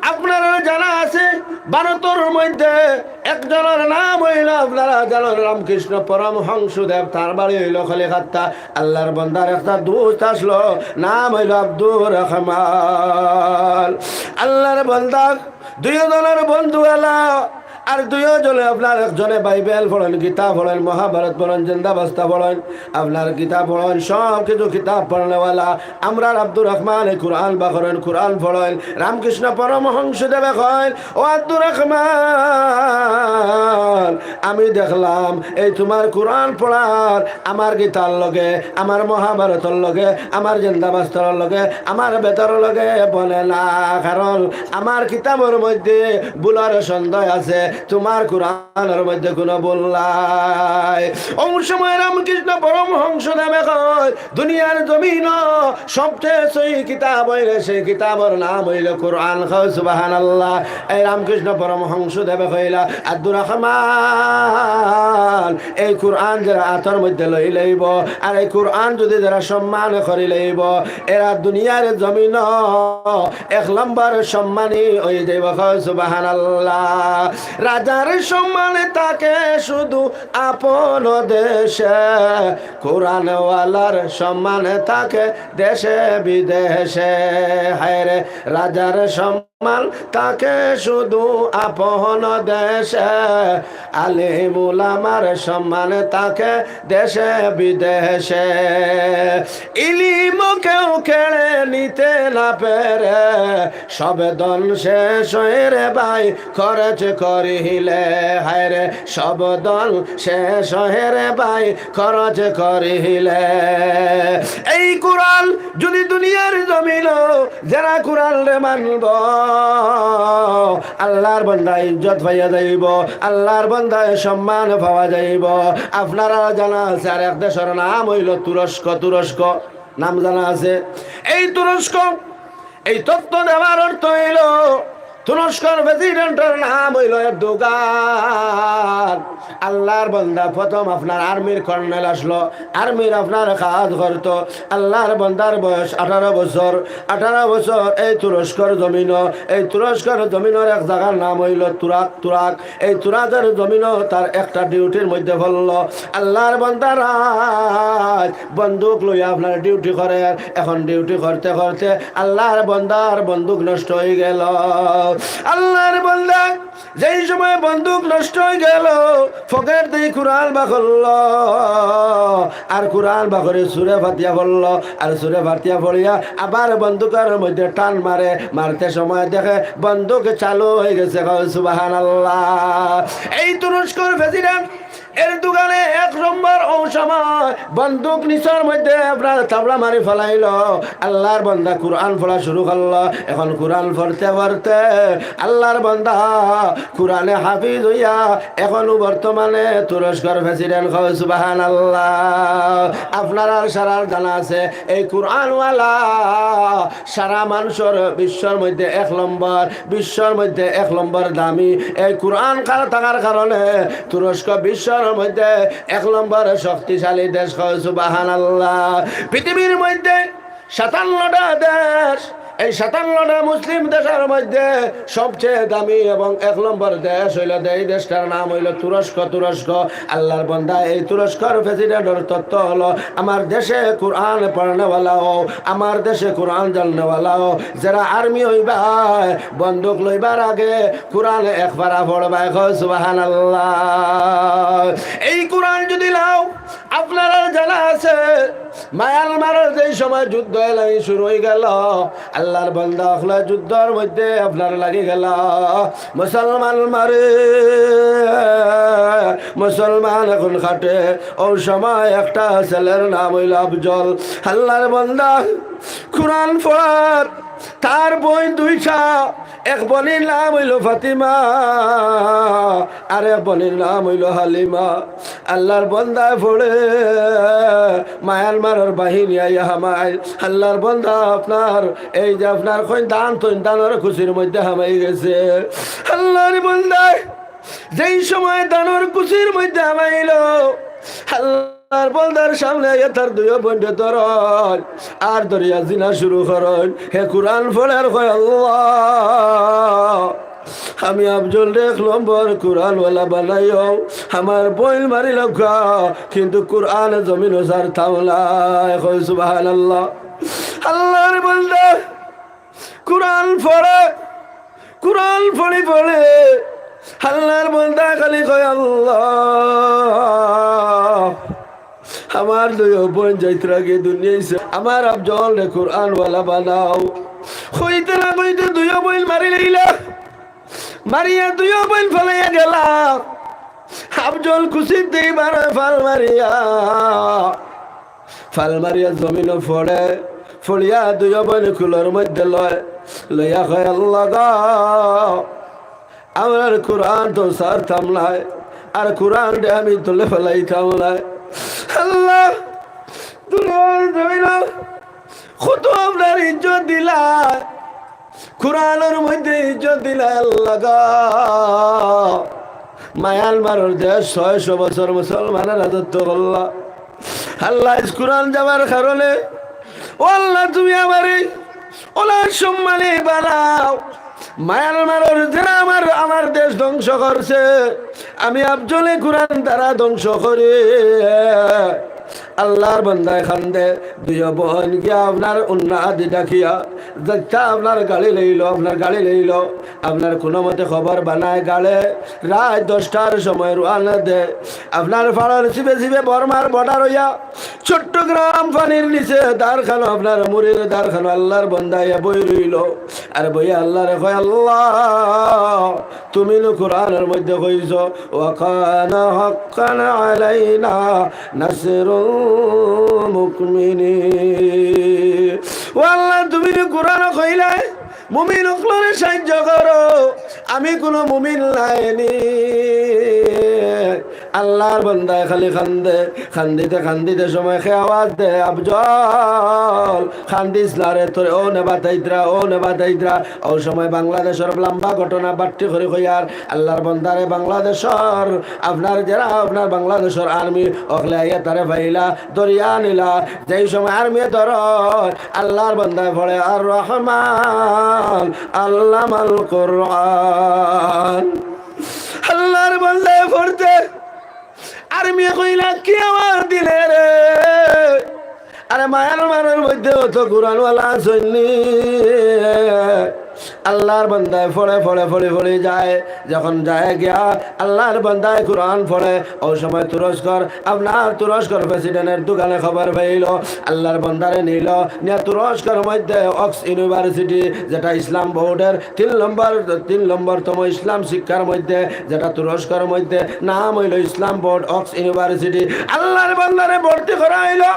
আপনারার জানা আছে, ভারতর মধ্যে একজনর নাম অইলো, আপনারা জানইন, রামকৃষ্ণ পরমহংসদেব, তার বাড়ি অইলো কলিকাতা। আল্লাহর বান্দার একটা দোস্ত আছলো, নাম অইলো আব্দুর রহমান। আল্লাহর বান্দা দুইও জনর বন্ধু অলা, আর দুইও জনে আপনার একজনে বাইবেল পড়ইন, গীতা পড়ইন, মহাভারত পড়ইন, জিন্দাবাস্তা পড়ইন, আপনার গীতা পড়ইন, সব কিছু কিতাব পড়নেওয়ালা। আমরার আব্দুর রহমানে কোরআন বার করইন, কোরআন পড়ইন। রামকৃষ্ণ পরমহংসদেবে কইন, "ও আব্দুর রহমান, আমি দেখলাম এই তুমার কোরআন পড়ার আমার গীতার লগে, আমার মহাভারতর লগে, আমার জিন্দাবাস্তার লগে, আমার বেদর লগে বনে না। কারণ আমার কিতাবর মধ্যে ভুলর সন্দেহ আছে, তুমার কোরআনর মধ্যে কুনু ভুল নাই।" অউ সময় রামকৃষ্ণ পরমহংসদেবে কইন, দুনিয়ার জমিনো সবচেয়ে সহি কিতাব অইলে সেই কিতাবর নাম অইলো কোরআন। কও সুবহানাল্লাহ। এই রামকৃষ্ণ পরমহংসদেবে কইলা, "আব্দুর রহমান, সম্মান। এই কুরআন যারা আতর মধ্যে লই লইব, আর এই কুরআন যদি যারা সম্মান করি লইব, এরা দুনিয়ার জমিন এক নম্বর সম্মানী হয়ে যাইব। কও সুবহানাল্লাহ। রাজার সম্মান থাকে শুধু আপন দেশে, কোরআনওয়ালার সম্মান থাকে দেশে বিদেশে। হায় রে, রাজার সম্মান থাকে শুধু আপন দেশে, আলিম উলামার সম্মান থাকে দেশে বিদেশে। ইলিম কেউ কেড়ে নিতে না পেরে, সব ধন শেষ হয়ে রে ভাই খরচ করিলে। হায় রে, সব ধন শেষ হয়ে রে ভাই খরচ করিলে। এই কুরআন যদি দুনিয়ার জমিন, যারা কুরআনরে মানব, আল্লাহর বান্দা ইজ্জত পাইয়া যাইব, আল্লাহর বান্দায় সম্মান পাওয়া যাইব। আপনারা জানা আছে, আর এক দেশর নাম হইল তুরস্ক। তুরস্ক নাম জানা আছে? এই তুরস্ক, এই তথ্য দেওয়ার অর্থ হইল, তুরস্কর প্রেসিডেন্টর নাম হইল এরদোগান। আল্লাহর বান্দা, প্রথম আপনার আর্মির কর্নেল আসলো, আর্মির আপনার কাজ করতো। আল্লাহর বান্দার বয়স আঠারো বছর। আঠারো বছর এই তুরস্কর জমিন, এই তুরস্কর জমিনর এক জায়গার নাম হইল তুরাক। তুরাক, এই তুরাকের জমিন তার একটা ডিউটির মধ্যে পড়লো। আল্লাহর বান্দারা বন্দুক লইয়া আপনার ডিউটি করে। এখন ডিউটি করতে করতে আল্লাহর বান্দার বন্দুক নষ্ট হয়ে গেল। আল্লাহর বান্দা যেই সময় বন্দুক নষ্ট হয়ে গেল, পকেট দিয়ে কুরআন বার করল, আর কুরআন বার করে সুরে ফাতিহা পড়ল, আর সুরে ফাতিহা পড়িয়া আবার বন্দুকের মধ্যে টান মারে, মারতে সময় দেখে বন্দুক চালু হয়ে গেছে। কও সুবহানাল্লাহ। এই তুরস্কর প্রেসিডেন্ট এরদোগানে এক নম্বর ও সময় বন্দুক নিচর মধ্যে আপনার থাবড়া মারি ফালাইল। আল্লাহর বান্দা কুরআন পড়া শুরু করল। এখন কুরআন পড়তে পড়তে আল্লাহর বান্দা কুরআনে হাফিজ হইয়া এখনো বর্তমানে তুরস্কর প্রেসিডেন্ট। কও সুবহানাল্লাহ। আপনারার সারার জানা আছে, এই কুরআনওয়ালা সারা মানুষর বিশ্বর মধ্যে এক নম্বর, বিশ্বর মধ্যে এক নম্বর দামি। এই কুরআন কার থাকার কারণে তুরস্ক বিশ্বর মধ্যে এক নম্বর শক্তিশালী দেশ। কও সুবহানাল্লাহ। পৃথিবীর মধ্যে সাতান্নটা দেশ, এই সাতান্নটা মুসলিম দেশের মধ্যে সবচেয়ে দামি এবং এক নম্বর দেশ হইল, এই দেশটার নাম হইল তুরস্ক। তুরস্ক। আল্লাহর বান্দা, এই তুরস্কর প্রেসিডেন্টর তত্ত্ব হলো, আমার দেশে কোরআন পড়নেওয়ালা হও, আমার দেশে কোরআন জাননেওয়ালা হও। যারা আর্মি হইবায়, বন্দুক লইবার আগে কোরআন এক পারা পড়বায়। কও সুবহানাল্লাহ। এই কোরআন যদি নাও, আপনারার জানা আছে, মায়ানমারর যেই সময় যুদ্ধ এলাই শুরু হয়ে গেল, আল্লাহর বান্দা অকলে যুদ্ধর মধ্যে আপনার লাগি গেল। মুসলমান মারে, মুসলমান এখন খাটে। ও সময় একটা ছেলের নাম হইল আফজল। আল্লাহর বান্দা কোরআন পড়ার, তার বইন দুইটা, এক বইনর নাম হইল ফাতিমা, আর এক বইনর নাম হইল হালিমা। আল্লাহর বান্দায় পড়ে, মায়ানমারর বাহিনী আইয়া হামাইল। আল্লাহর বান্দা আপনার এই যে আপনার কইন ধান, তইন ধানর কুচির মধ্যে হামাই গেছে। আল্লাহর বান্দায় যেই সময় ধানর কুচির মধ্যে হামাইল, আল্লাহর বান্দার সামনে আইয়া তার দুইও বইনরে ধরইন, আর ধরিয়া জিনা শুরু করইন। হে কোরআন পড়ে আর কয়, "আল্লাহ, আমি আফজলরে এক নম্বর কোরআনওয়ালা বানাইও, আমার বইন মারিলাউক্কা, কিন্তু কোরআন জমিনো ছাড়তাম নায়।" কও সুবহানাল্লাহ। আল্লাহর বান্দা কোরআন পড়ে, কোরআন পড়ি পড়ি আল্লাহর বান্দা খালি কয়, "আল্লাহ, আমার দুইও বইন যাইতরা গি দুনিয়াইছে, আমার আফজলরে কোরআনওয়ালা বানাও।" কইতে না কইতে দুইও বইন মারিলাইলা। মারিয়া দুইও বইন ফালাইয়া গেলা। আফজল কুচির দিকে বারয় ফাল মারিয়া, ফাল মারিয়া জমিনো পড়ে, পড়িয়া দুইও বইন কুলর মধ্যে লয়, লইয়া কয়, "আল্লাহ গো, আমরার কোরআন তো ছাড়তাম নায়, আর কোরআনরে আমি তুলে ফালাইতাম নায়।" আল্লাহ, দুনিয়ার জমিনো কত আপনার ইজ্জত দিলা, কোরআনর মধ্যে ইজ্জত দিলা আল্লাহ গো। মায়ানমারর দেশ ছয়শো বছর মুসলমানর রাজত্ব করলা। আল্লাহ, আইজ কুরআন যাওয়ার কারণে, ও আল্লাহ, তুমি আমারে অলা সম্মানী বানাও। মায়ানমারর যারা আমার, আমার দেশ ধ্বংস করছে, আমি আফজলে কুরআন তারা ধ্বংস করি। আল্লাহর বান্দায় কান্দে, দুইও বইন গিয়া আপনার উন্নাদি ডাকিয়া, যেতা আপনার গাড়ি লইলো, আপনার গাড়ি লইলো, আপনার কুনুমতে খবর বানায় গাড়ে, রাইত দশটার সময় রওয়ানা দে। আপনার পাড়র চিবে চিবে বর্মার বর্ডার অইয়া চট্টগ্রাম পানির নিচে দারখানো, আপনার মুড়ির দারখানো, আল্লাহর বান্দায় বই রইলো। আর বইয়া আল্লাহরে কয়, "আল্লাহ, তুমি নু কুরআনর মধ্যে কইছো, ওয়া কানা হাক্কান আলাইনা নাসরুল মুমিনিন।" ও আল্লাহ, তুমি নু কুরআনো কইলায়, মুমিন অকলরে সাহায্য করো, আমি কুনু মুমিন নায়নি। আল্লাহর বান্দায় খালি কান্দে, কান্দিতে কান্দিতে সময় কে আওয়াজ দে, "আফজল, কান্দিস না রে, তোরে অনে বাতাইতরা, অনে বাতাইতরা।" অউ সময় বাংলাদেশর লম্বা ঘটনা বাট্টি করি কইয়ার, আল্লাহর বান্দারে বাংলাদেশর, আপনার যারা আপনার বাংলাদেশর আর্মি অকলে আইয়া তারে পাইলা, ধরিয়া নিলা। যেই সময় আর্মি ধরর, আল্লাহর বান্দায় পড়ে, "আর রহমান আল্লামাল কুরআন।" আল্লাহর বান্দায় পড়তে আর্মিয়ে কইলা, "কি আওয়াজ দিলে রে?" আরে মায়ানমারর মধ্যে অত কুরআনওয়ালা আছইন নি? আল্লাহর বান্দায় পড়ে, পড়ে, পড়ে, পড়ে যায়। যখন যায় গিয়া আল্লাহর বান্দায় কুরআন পড়ে, অউ সময় তুরস্কর, আপনার তুরস্কর প্রেসিডেন্টর দোকানে খবর পাইলো, আল্লাহর বান্দারে নিলো, নিয়া তুরস্কর মধ্যে অক্স ইউনিভার্সিটি, যেটা ইসলাম বোর্ডর তিন নম্বর, তিন নম্বরতম ইসলাম শিক্ষার মধ্যে, যেটা তুরস্কর মধ্যে নাম অইলো ইসলাম বোর্ড অক্স ইউনিভার্সিটি। আল্লাহর বান্দারে ভর্তি করা অইলো।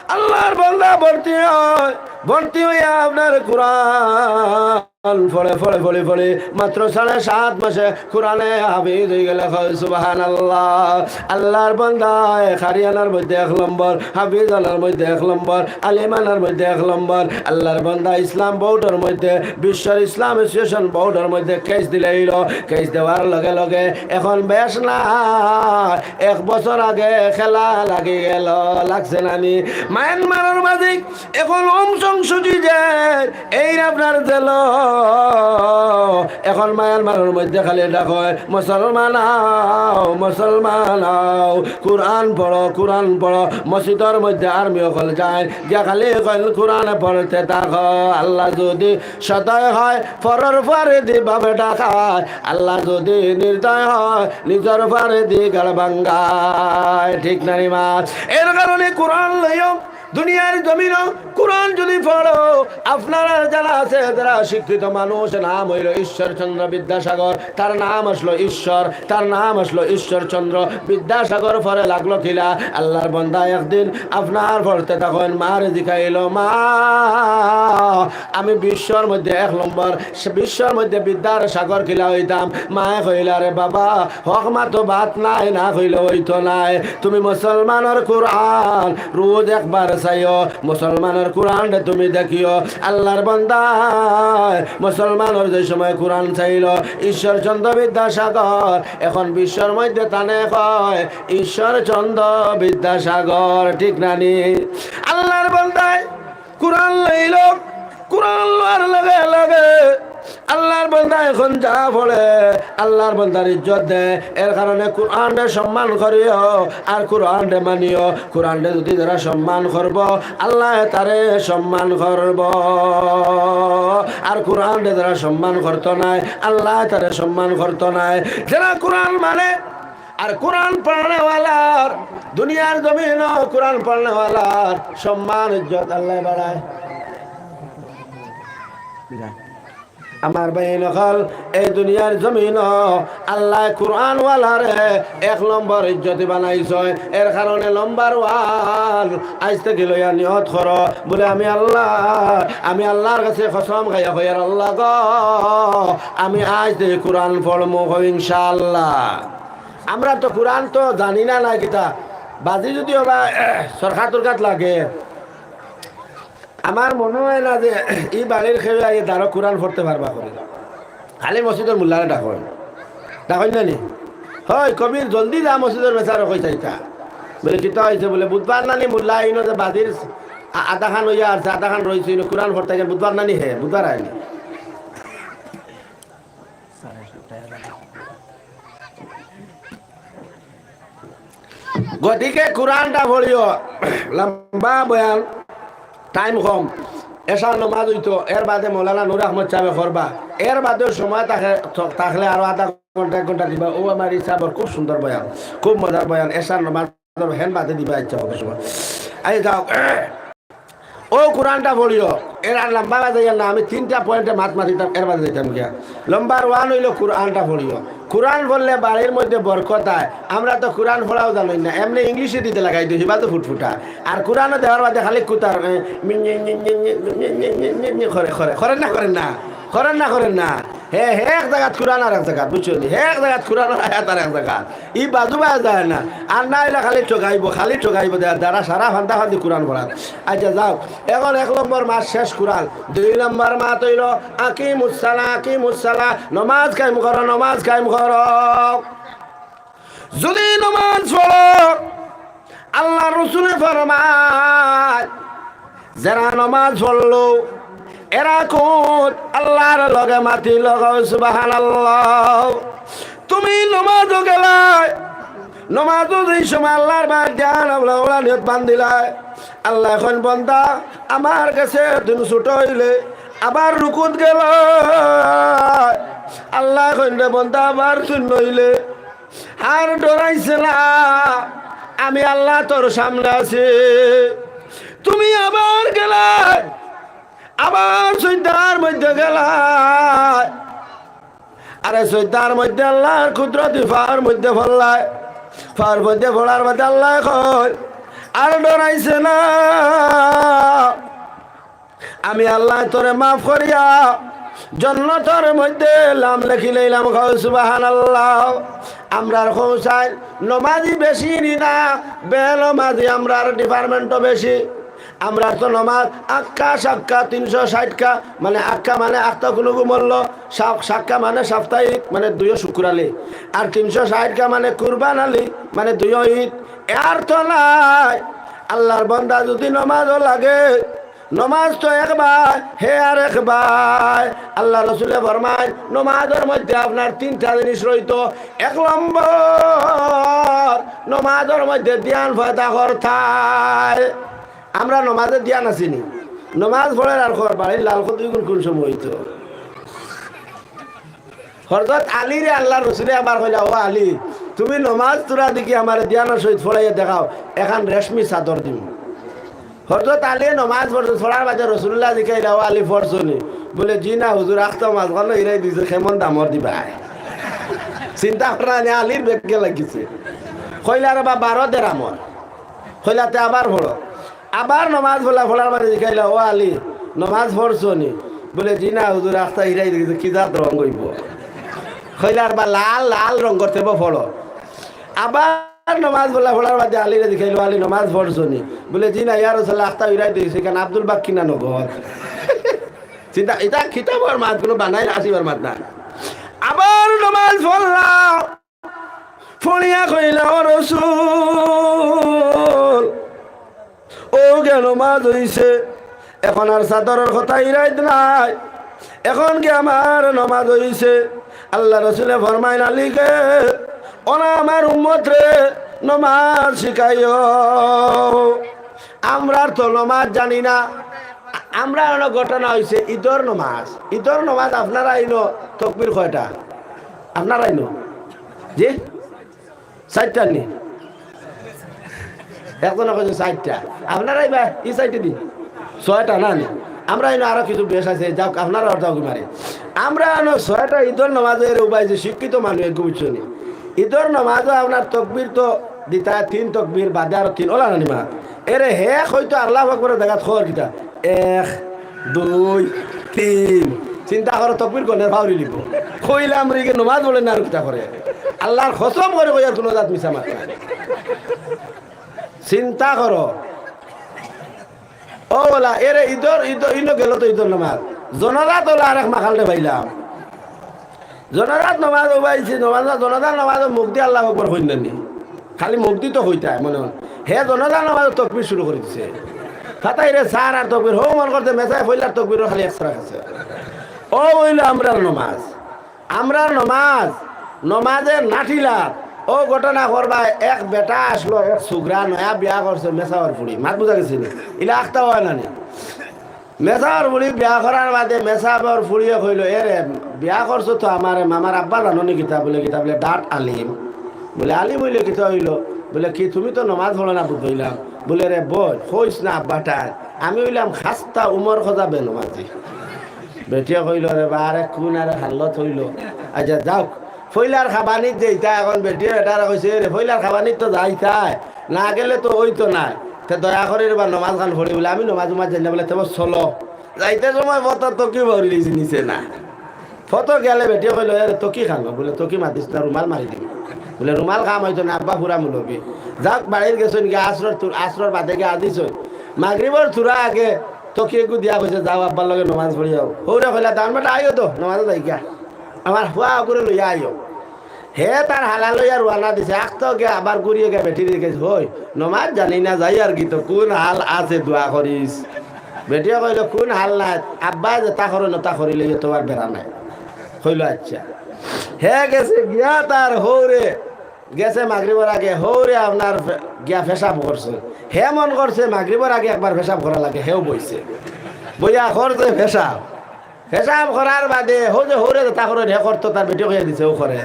আল্লাহর বান্দা ভর্তি হয়, ভর্তি অইয়া আপনার কুরআন পড়ে, পড়ে, পড়ে, পড়ে, মাত্র সাড়ে সাত মাসে কুরআনে হাফিজ অইগেলে। কও সুবহানাল্লাহ। আল্লাহর বান্দায় কারিয়ানার মধ্যে এক নম্বর, হাফিজানার মধ্যে এক নম্বর, আলিমানার মধ্যে এক নম্বর। আল্লাহর বান্দা ইসলাম বোর্ডর মধ্যে, বিশ্বর ইসলাম অ্যাসোসিয়েশন বোর্ডর মধ্যে কেস দিলাইলো। কেস দেওয়ার লগে লগে এখন বেশ না, এক বছর আগে খেলা লাগি গেল, লাগছে না নি? মায়ানমারর মাঝে এখন অং সান সুচি যে, এইন আপনার জেল, এখন মায়ানমারর মধ্যে খালি ডাক অয়, "মুসলমান আও, মুসলমান আও, কুরআন পড়ো, কুরআন পড়ো।" মসজিদর মধ্যে আর্মি অকল যায়, গিয়া খালি কইন, "কুরআন পড়তে থাকো।" আল্লাহ যদি সদয় হয়, পরর পরে দি বাবে ডাকায়। আল্লাহ যদি নির্দয় হয়, নিজর পরে দি গাল ভাঙ্গায়। ঠিক না নি মা? এর কারণে কুরআন লইও, দুনিয়ার জমিনো কুরআন যদি পড়ো, আপনারা যারা আছে, যারা শিক্ষিত মানুষ, নাম অইলো ঈশ্বরচন্দ্র বিদ্যাসাগর, তার নাম আসলো ঈশ্বর, তার নাম আসলো ঈশ্বরচন্দ্র বিদ্যাসাগর। পরে লাগলো কিলা, আল্লাহর বান্দা একদিন আপনার পড়তে তখন মারে জিকাইলো, "মা, আমি বিশ্বর মধ্যে এক নম্বর, বিশ্বর মধ্যে বিদ্যার সাগর কিলা অইতাম?" মায়ে কইলা, "রে বাবা, হক মাতো ভাত নাই, না কইলে অইতো নায়। তুমি মুসলমানর কুরআন রোজ একবার চাইও, মুসলমানর কুরআনরে তুমি দেখিও।" আল্লাহর বান্দায় মুসলমানর যে সময় কুরআন চাইলো, ঈশ্বরচন্দ্র বিদ্যাসাগর, এখন বিশ্বর মধ্যে তানে কয় ঈশ্বরচন্দ্র বিদ্যাসাগর, ঠিক না নি? আল্লাহর বান্দায় কুরআন লইলো, কুরআন লওয়ার লগে লগে আল্লাহর বান্দা এখন যা পড়ে, আল্লাহর বান্দার ইজ্জত দেয়। এর কারণে কুরআনরে সম্মান করিও, আর কুরআনরে মানিও। কুরআনরে যদি যারা সম্মান করবো, আল্লায় তারে সম্মান করবো। আর কুরআনরে যারা সম্মান করতো নায়, আল্লায় তারে সম্মান করতো নায়। যারা কুরআন মানে, আর কুরআন পড়নেওয়ালার, দুনিয়ার জমিনো কুরআন পড়নেওয়ালার সম্মান ইজ্জত আল্লায় বাড়ায়। আমার ভাই অকল, এই দুনিয়ার জমিনো আল্লায় কুরআনওয়ালারে এক নম্বর ইজ্জতি বানাইছইন। এর কারণে নম্বর ওয়ান আইজ থাকি লইয়া নিয়ত করো, বুলে, "আমি আল্লাহ, আমি আল্লাহর কাছে কসম খাইয়া কইয়ার, আল্লাহ গো, আমি আইজ থাকি কুরআন পড়মু গো ইনশাআল্লাহ।" আমরা তো কুরআন তো জানি না, না কিতা, বাজি যদি ওবা সরকার তরকাত লাগে, আমার মনো অয় না যে ই বাড়ির কেউ আইয়া দারো কুরআন পড়তে পারবা করি। খালি মসজিদর মুল্লারে ডাকইন, ডাকইন না নি? "হয় কবির, জলদি যা, মসজিদর বেচারো কই চাইতা।" বলে, "কিতা অইছে?" বলে, "বুধবার নানি মোল্লা ইনো যে বাদির আ-, আধাখান অইয়া আছে, আধাখান রইছে, ইনো কুরআন পড়তা গেল, বুধবার নানি হে, বুধবার আয়নি।" গতিকে কুরআনটা পড়িও, লম্বা বয়ান, টাইম কম। এশার নমাজ অইতো, এর বাদে মৌলানা নূর আহমদ সাহেবে করবা, এর বাদেও সময় থাকে, থ-, থাকলে আরো আধা ঘন্টা, এক ঘন্টা দিবা। ও আমার ইসাবর খুব সুন্দর বয়ান, খুব মজার বয়ান। এশার নমাজ হেন বাদে দিবা, ইচ্ছা হবে সময়। এই যাও, ও কুরআনটা পড়িও, এর আর লম্বা বাজাইয়ার না, আমি তিনটা পয়েন্টে মাত মাতিতাম, এর বাদে যাইতাম গিয়া। নাম্বার ওয়ান অইলো কুরআনটা পড়িও। কুরআন পড়লে বাড়ির মধ্যে বরকত আয়। আমরা তো কুরআন পড়াও জানি না, এমনে ইংলিশে দিতে লাগাই দিই, হিবা তো ফুটফুটা। আর কুরআনও দেওয়ার বাদে খালি কুতার, এ, মি-, মি-, মি-, মি-, মি-, মি-, মি-, মি-, মি-, মি-, মি-, করে, করে, করেন না, করেন না, করেন না, করেন না। হে, হে এক জাগাত কুরআন আর এক জাগাত, বুঝছো নি? হে এক জাগাত কুরআন আর আয়াত আর এক জাগাত। ই বাজু বাজা যায় না। আর না অইলে খালি ঠগাইবো, খালি ঠগাইবো, দে-, দাঁড়া সারা ফান্দা ফান্দি কুরআন পড়ার। আচ্ছা, যাও, এখন এক নম্বর মাত শেষ কুরআন, দুই নম্বর মাত অইলো আকিমুস সালাহ, আকিমুস সালাহ, নমাজ কায়েম করো, নমাজ কায়েম করো। যদি নমাজ পড়ো, আল্লার রসুলে ফরমায়, যেরা নমাজ পড়লো, এরা কুন আল্লার লগে মাতিলো, সুবহানাল্লাহ। তুমি নমাজো গেলায়, নমাজো যেই সময় আল্লার বায় ধ্যান, আল্লাহ, আল্লাহ নিয়ত বান্ধিলায়, আল্লায় কইন, "বন্দা, আমার গেছে তুমি ছুটো অইলে, আবার রুকুত গেলায়।" আল্লায় কইন, "রে বন্দা, আবার শূন্য অইলে।" আর ডরাইস না, আমি আল্লাহ তোর সামনে আছি। তুমি আবার গেলায়, আবার সইজদার মধ্যে গেলায়। আরে সইজদার মধ্যে আল্লার কুদরতি পাওর মধ্যে পড়লায়। পাওর মধ্যে পড়ার বাদে আল্লায় কইন, আর ডরাইস না। আমি আল্লায় তোরে মাফ করিয়া জন্নতর মধ্যে লাম লেখিলাইলাম। কও সুবহানাল্লাহ। আমরার কওম চাইন নমাজি বেশি নি না, বেনমাজি আমরার ডিপার্টমেন্টও বেশি। আমরার তো নমাজ আক্কা সাক্কা তিনশো ষাইটকা, মানে আক্কা মানে আখতা কুনু গুমল্ল, সাক-, সাক্কা মানে সাপ্তাহিক, মানে দুইও শুক্রালি, আর তিনশো ষাইটকা মানে কুরবান আলী, মানে দুইও ঈদ। এর তো নাই। আল্লার বন্দা যদি নমাজও লাগে, নমাজ তো একবার, হে আর একবার। আল্লার রসুলে ফরমাইন, নমাজর মধ্যে আপনার তিনটা জিনিস রইতো। এক নম্বর, নমাজর মধ্যে ধ্যান পয়দা করতায়। আমরা নমাজে ধ্যান আছি নি? নমাজ পড়ের আর খবর পাই, লাল কদুই কোন, কোন সময় অইতো? হযরত আলীরে আল্লার রসুলে আবার কইলা, "ও আলী, তুমি নমাজ থুড়া দেখি আমারে ধ্যানর সহিত পড়াইয়া দেখাও, এখান রেশমি চাদর দিমু।" হযরত আলী নমাজ পড়ছইন, পড়ার বাদে রসুলুল্লায় জিকাইলা, "ও আলী, পড়ছো নি?" বলে, "জি না হুজুর, আখতা মাঝখানো হিরাই দিছে, কেমন দামর দিবায়?" চিন্তা করা নি, আলীর বেগে লাগিছে। কইলা, "রে বা, বারো দেরামর।" কইলা, "তে আবার পড়ো।" আবার নমাজ পড়লা, পড়ার বাদে জিকাইলা, "ও আলী, নমাজ পড়ছো নি?" বলে, "জি না হুজুর, আখতা হিরাই দিছে, কি জাত রং অইবো?" কইলা, "রে বা, লাল, লাল রং করতে পড়ো।" আবার নমাজ পড়লা, পড়ার বাদে আলীরে জিকাইলো, "আলী, নমাজ পড়ছো নি?" বলে, "জি না, ইয়া রাসুলুল্লাহ, আখতা হিরাই দিছে, ইখান আব্দুল বাক্কি না নগদ?" চিন্তা, ইটা কিতাবর মাত, কুনু বানাইল আসিবার মাত না। আবার নমাজ পড়লা, পড়িয়া কইলা, "ও রসুল, অউ গি নমাজ অইছে, এখন আর চাদরর কথা হিরাইত নাই, এখন গি আমার নমাজ অইছে।" আল্লার রসুলে ফরমাইন, "আলীকে, অনা আমার উম্মতরে নমাজ শিখাইও।" আমরার তো নমাজ জানি না। আমরা অনো ঘটনা অইছে ইদর নমাজ। ইদর নমাজ আপনারা ইনো তকবির কয়টা? আপনারা ইনো? জি? চাইরটা নি? একজনে কইছে চাইরটা। আপনারা ইবা ই সাইডে দি? ছয়টা না নি? আমরা ইনো আরো কিছু বেশ আছে, যাউক, আপনারা আর যাউক মারে। আমরা অনো ছয়টা ইদর নমাজর উবাই যে শিক্ষিত মানুষ একগু বুঝছো নি? ইদর নমাজো আপনার তকবির তো দিতা তিন তকবির, বাদে আরো তিন, অলা না নি মা? এরে হে কইতো আল্লাহু আকবরর জাগাত খর কিতা? এক, দুই, তিন। চিন্তা করো, তকবির গনের ফাউরি লিব। কইলাম রে, ইগে নমাজ পড়ে না আর কিতা করে? আল্লাহর কসম করি কইয়ার কুনু জাত মিছা মাত না। চিন্তা করো। ও বলা, এরে ইদর, ইদর, ইনো গেল তো ইদর নমাজ। জনাজাত অলা আরেক মাখালরে পাইলাম। জনাজাত নমাজ উবাইছে, নমাজ, জনাজার নমাজ মুখ দি আল্লাহু আকবার কইন না নি? খালি মুখ দি তো কইতায় মনে অয়। হে জনাজার নমাজ তকবির শুরু করি দিছে। ফাতাইরে সার আর তকবির, হউ মন করছে মেসায় ফইলার তকবিরর খালি এক সারা খাছে। অউ অইলো আমরার নমাজ। আমরার নমাজ, নমাজে নাটিলার। অউ ঘটনা করবা, এক বেটা আছলো, এক সুগরা নয়া বিয়া করছে মেসাবর ফুড়ি। মাত বুঝা গেছে নি? ইলা আখতা অয় না নি? মেসাবর ফুড়ি বিয়া করার বাদে মেসাবর ফুড়িয়ে কইলো, "এরে, বিয়া করছো তো আমারে, আমার আব্বা জানো নি কিতা?" বুলে, "কিতা?" বুলে, "ডাট আলিম।" বুলে, "আলিম অইলে কিতা অইলো?" বুলে, "কি, তুমি তো নমাজ পড়ো না বুঝলাম।" বুলে, "রে বইন, কইস না আব্বাটায়, আমি অইলাম খাস্তা উমর খোজা বেনমাজি।" বেটিয়ে কইলো, "রে বা, আরে কুন আরে হালত অইলো।" আচ্ছা, যাউক, ফইলার খাবানিত যাইতা, অখন বেটিয়ে বেটারে কইছে, "রে, ফইলার খাবানিত তো যাইতায়, না গেলে তো অইতো নায়। তে দয়া করি রে বা নমাজ খান পড়ি।" বুলে, "আমি নমাজ উমাজ জানি না।" বুলে, "তে বা চলো।" যাইতে সময় ফথো তকি পড়ি লইছি নিছে না। ফথো গেলে বেটিয়ে কইলো, "এরে তকি খানো?" বুলে, "তকি মাতিস না, রুমাল মারি দিবি।" বুলে, "রুমাল কাম অইতো না, আব্বা পুরা মুলবি।" যাউক, বাড়িত গেছইন গিয়া, আছরর থু-, আছরর বাদে গিয়া হাজিছইন। মাগরিবর থুড়া আগে তকি এগু দিয়া কইছে, "যাও আব্বার লগে নমাজ পড়ি আও।" হউরে কইলা, "দান বেটা আইও তো, নমাজো যাইগা। আমার ফুয়া অগুরে লইয়া আইও।" হে তার হালা লইয়া রওয়ানা দিছে, আখতা গিয়া আবার ঘুরিয়া গিয়া বেটিরে গেছে, "হই, নমাজ জানি না, যাই আর কি তো, কুন হাল আছে দোয়া করিস।" বেটিয়ে কইলো, "কুন হাল নাই, আব্বায় যেতা করইন অতা করিলে অইবো, তুমার বেড়া নাই।" কইলো, "আচ্ছা।" হে গেছে গিয়া তার হউরে, গেছে মাগরিবর আগে, হউরে আপনার ফে-, গিয়া পেশাব করছে। হে মন করছে মাগরিবর আগে একবার পেশাব করা লাগে, হেও বইছে। বইয়া করছে পেশাব। পেশাব করার বাদে, হউ যে হউরে যেতা করইন, হে করতো, তার বেটিয়ে কইয়া দিছে, অউ করে।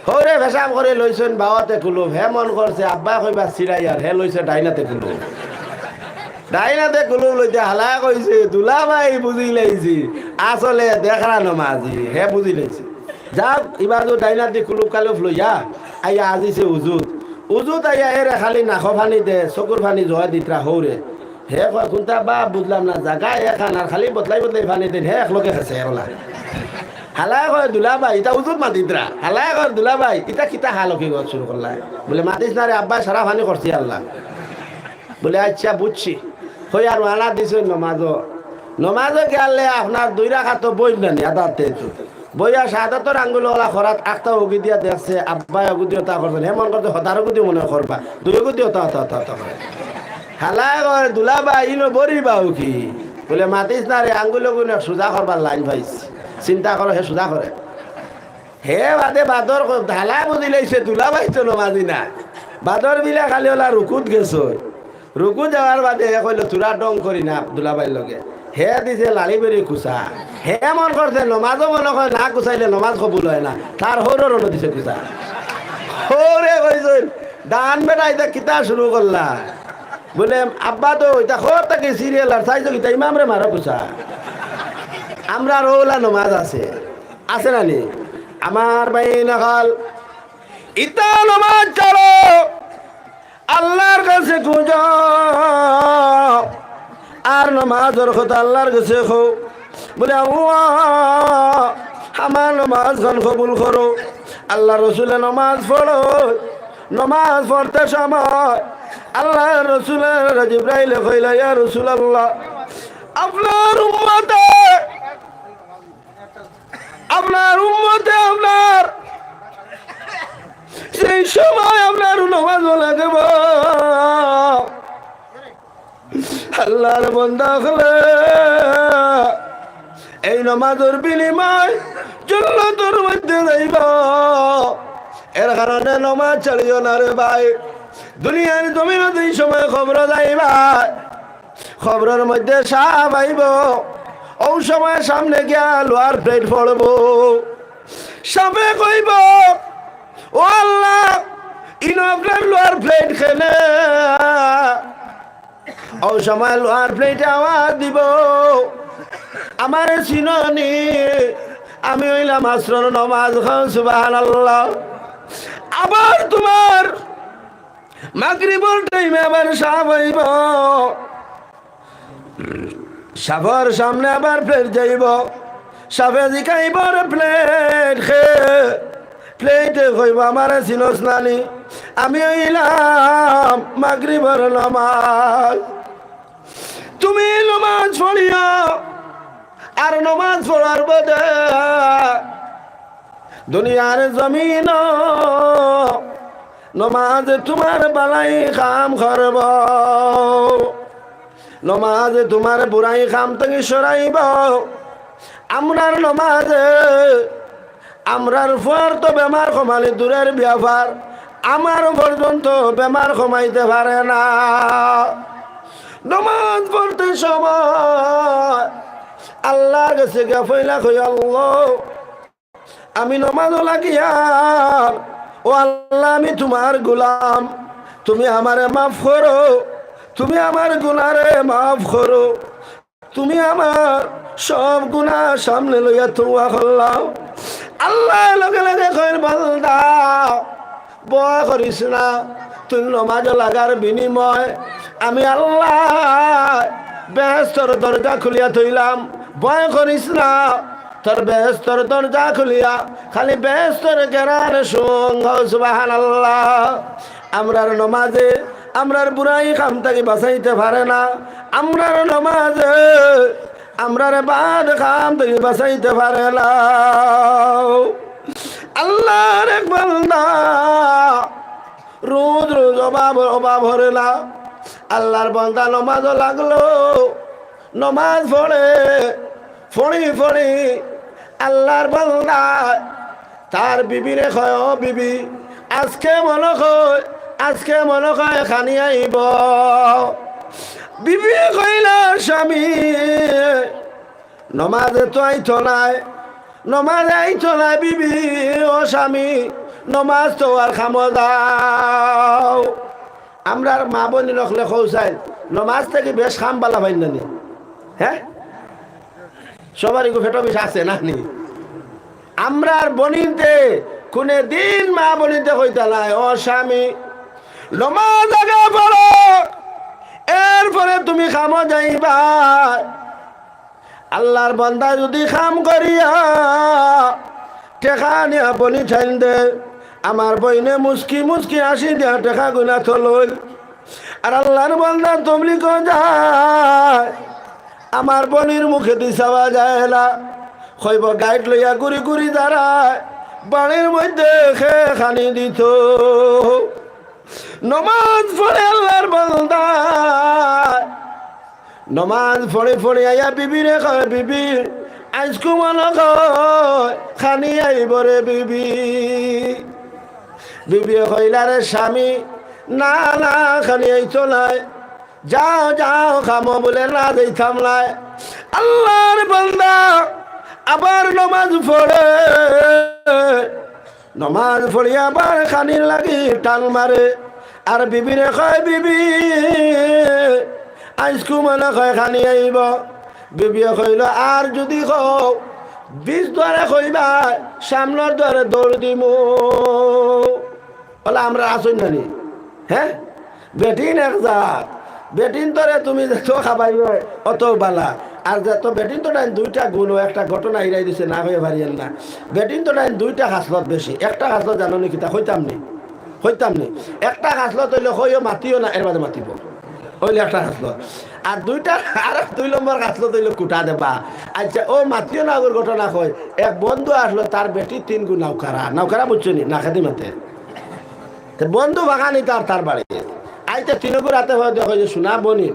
হউরে পেশাব করি লইছইন বাওয়াতে কুলুপ, হে মন করছে, আব্বায় কইবা ছিড়াইয়ার, হে লইছে ডাইনাতে কুলুপ। ডাইনাতে কুলুপ লইতে হালায় কইছে, "দুলাভাই বুঝিলাইছি, আসলে দেখরা নমাজি", হে বুঝিলাইছে। যাউক, ইবাজু ডাইনাত দি কুলুপ কালুপ লইয়া আইয়া হাজিছে উজুত। উজুত আইয়া এরে খালি নাকো পানি দে, চকুর পানি জোয়া দিতরা হউরে। হে কয়, "কুনতা বা বুঝলাম না, জাগা একখান আর খালি বদলাই বদলাই পানি দেইন, হে একলগে খাইছে এরলা।" হালায় কয়, "দুলাভাই, ইতা উজুত মাতিতরা।" হালায় কয়, "দুলাভাই, ইতা কিতা হাল অকি গত শুরু করলা?" বুলে, "মাতিস না রে, আব্বায় সারা পানি করছি আল্লাহ।" বুলে, "আচ্ছা, বুঝছি।" কইয়া রওয়ানা দিছইন নমাজো। নমাজো গেলে আপনার দুই রাকাত তো বইন না নি, আদাতে তো। বইয়া শাহাদাতর আঙ্গুল অলা করাত আখতা অগু দিয়া দেখছে, আব্বায় অগু দিয়া অতা করছইন। হে মন করছে, হতার অগু দিয়া মনে করবা। দুই অগু দিয়া অতা, অতা, অতা, অতা করে। হালায় কয়, "দুলাভাই, ইনো বড়ি বাউ কি?" বুলে, "মাতিস না রে, আঙ্গুল অগুন এক সুজা করবার লাইন পাইছি।" চিন্তা করো, হে সুজা করে। হে বাদে বাদর ক-, হালায় বুঝিলাইছে, দুলাভাই তো নমাজি না। বাদর বিলে খালি অলা রুকুত গেছে। রুকু যাওয়ার বাদে হে কইলো, "থুড়া ঢং করি না দুলাভাইর লগে।" হে দিছে লাড়ি বেড়ি কুচা। হে মন করছে, নমাজো মনে কয় না কুচাইলে নমাজ কবুল অয় না। তার হউরর অনো দিছে কুচা। হউরে কইছইন, "দান বেটা, ইতা কিতা শুরু করলা?" বুলে, "আব্বা তো ইতা খর থাকি সিরিয়াল আর চাইছো কিতা, ইমামরে মারো কুচা।" আমরার অলা নমাজ আছে, আছে না নি? আমার ভাই নকল, ইতা নমাজ ছাড়ো। আল্লার কাছে খুঁজো, আর নমাজর কথা আল্লার কাছে কও। বুলে, "আল্লাহ, আমার নমাজ খান কবুল করো।" আল্লার রসুলে নমাজ পড়ো, নমাজ পড়তে সময় আল্লার রসুলে জিব্রাইলে কইলা, "ইয়া রাসুলাল্লাহ, আপনার উম্মতে আপনার উম্মতে আপনার সেই সময় আপনার নমাজ লাগবো।" আল্লার বন্দা অকলে, এই নমাজর বিনিময় জন্নতর মধ্যে যাইবো। এর কারণে নমাজ ছাড়িও না রে ভাই। দুনিয়ার জমিনো যেই সময় কবরো যাইবা, কবরর মধ্যে সাপ আইবো, অউ সময় সামনে গিয়া লোয়ার প্লেট পড়বো। সাপে কইবো, "ও আল্লাহ, ইনো আপনার লোয়ার প্লেট কেনে?" অউ সময় লোয়ার প্লেটে আওয়াজ দিবো, "আমারে চিনো নি? আমি অইলাম আসরর নমাজ।" কও সুবহানাল্লাহ। আবার তুমার মাগরিবর টাইমে আবার সাপ আইবো। সাপর সামনে আবার প্লেট যাইবো। সাপে জিকাইবো, "রে প্লেট খে?" প্লেটে কইবো, "আমারে চিনস না নি? আমি অইলাম মাগরিবর নমাজ।" তুমি নমাজ পড়িও, আর নমাজ পড়ার বাদে দুনিয়ার জমিন নমাজ তুমার বালাই কাম করব, নমাজ তুমার বুরাই কাম থাকি সরাইব। আমরার নমাজে আমরার ফুয়ার তো বেমার কমানি দূরের ব্যাপার, আমার পর্যন্ত বেমার কমাইতে পারে না। নমাজ পড়তে সময় আল্লাহর গেছে গিয়া পয়লা কই, "আল্লাহ, আমি নমাজও লাগিয়ার, ও আল্লাহ, আমি তুমার গোলাম, তুমি আমারে মাফ করো, তুমি আমার গুনারে মাফ করো, তুমি আমার সব গুনা সামনে লইয়া তওবা করলাম।" আল্লাহ লগে লগে কইন, "বান্দা, ভয় করিস না, তুই নমাজ লাগার বিনিময় আমি আল্লাহ বেহেস্তর দরজা খুলিয়া থইলাম, ভয় করিস না।" তোর বেহেস্তর দরজা খুলিয়া, খালি বেহেস্তর গেরান শুং। সুবহানাল্লাহ। আমরার নমাজে আমরার বুরাই কাম থাকি বাঁচাইতে পারে না, আমরার নমাজে আমরার বাদ কাম থাকি বাঁচাইতে পারে না। আল্লাহর এক বান্দা রোজ রোজ অভাব, অভাব হরে না। আল্লাহর বান্দা নমাজও লাগলো, নমাজ পড়ে, পড়ি পড়ি আল্লাহর বান্দা তার বিবিরে কয়, "ও বিবি, আজকে মনো কয়, আজকে মনো কয় খানি আইব।" বিবি কইলা, "স্বামী, নমাজে তো আইতো নায়, নমাজে আইতো নায় বিবি, ও স্বামী, নমাজ তো আর খামো যাও।" আমরার মা বইন অকলে কও চাইন, নমাজ থাকি বেশ কাম বালা পাইন না নি? হ্যাঁ, সবারই গো পেটো বিষ আছে না নি? আমরার বইনতে কুনে দিন মা বইনতে কইতা নায়, "ও স্বামী, নমাজ আগে পড়ো, এরপরে তুমি কামো যাইবা।" আল্লাহর বান্দা যুদি কাম করিয়া টেকা নিয়া বইনটাইন দে, আমার বইনে মুচকি মুচকি হাসি দিয়া টেকা গুনা থলইল। আর আল্লাহর বান্দা তবলিগো যায়, আমার বইনর মুখেদি চাওয়া যায় না, কইব গাইট লইয়া ঘুরি ঘুরি দাঁড়ায়, বাড়ির মধ্যে খে খানি দিত। নমাজ পড়ে আল্লাহর বান্দা, নমাজ পড়ি পড়ি আইয়া বিবিরে কয়, "বিবি, আইজকু মনো কয় খানি আইব রে বিবি।" বিবিয়ে কইলা, "রে স্বামী, না, না, খানি আইতো নায়, যাও, যাও, কামো।" বুলে, "না, যাইতাম নায়।" আল্লাহর বান্দা আবার নমাজ পড়ে, নমাজ পড়িয়া আবার খানির লাগি টান মারে, আর বিবিরে কয়, "বিবি, আইজকু মনো কয় খানি আইব।" বিবিয়ে কইল, "আর যুদি কও, বিশ দুয়ারে কইবা, সামনর দুয়ারে দৌড় দিমু।" অলা আমরা আছইন না নি? হ্যাঁ, বেটিন এক জাত, বেটিন তোরে তুমি যত খাবাইবে অত বালা। আর যত বেটিন তো টাইম দুইটা গুণ, ও একটা ঘটনা ইরাই দিছে, না কইয়া পারিয়ার না। বেটিন তো টাইম দুইটা খাসলত বেশি। একটা খাসলত জানো নি কিতা? কইতাম নি, কইতাম নি। একটা খাসলত অইলো কইও মাতিও না, এর বাদে মাতিব, অইলো একটা খাসলত। আর দুইটা, আর দুই নম্বর খাসলত অইলো কুটা দেবা। আচ্ছা, ও মাতিও না ওগুর ঘটনা কই, এক বন্ধু আসলো, তার বেটি তিন গু নাউকারা, নাউকারা বুঝছো নি? না খেতে মাতে। তে বন্ধু বাগানি তার, তার বাড়ি। আইতে তিনগু রাতে হয় দেখো যে, "শোনা বনি,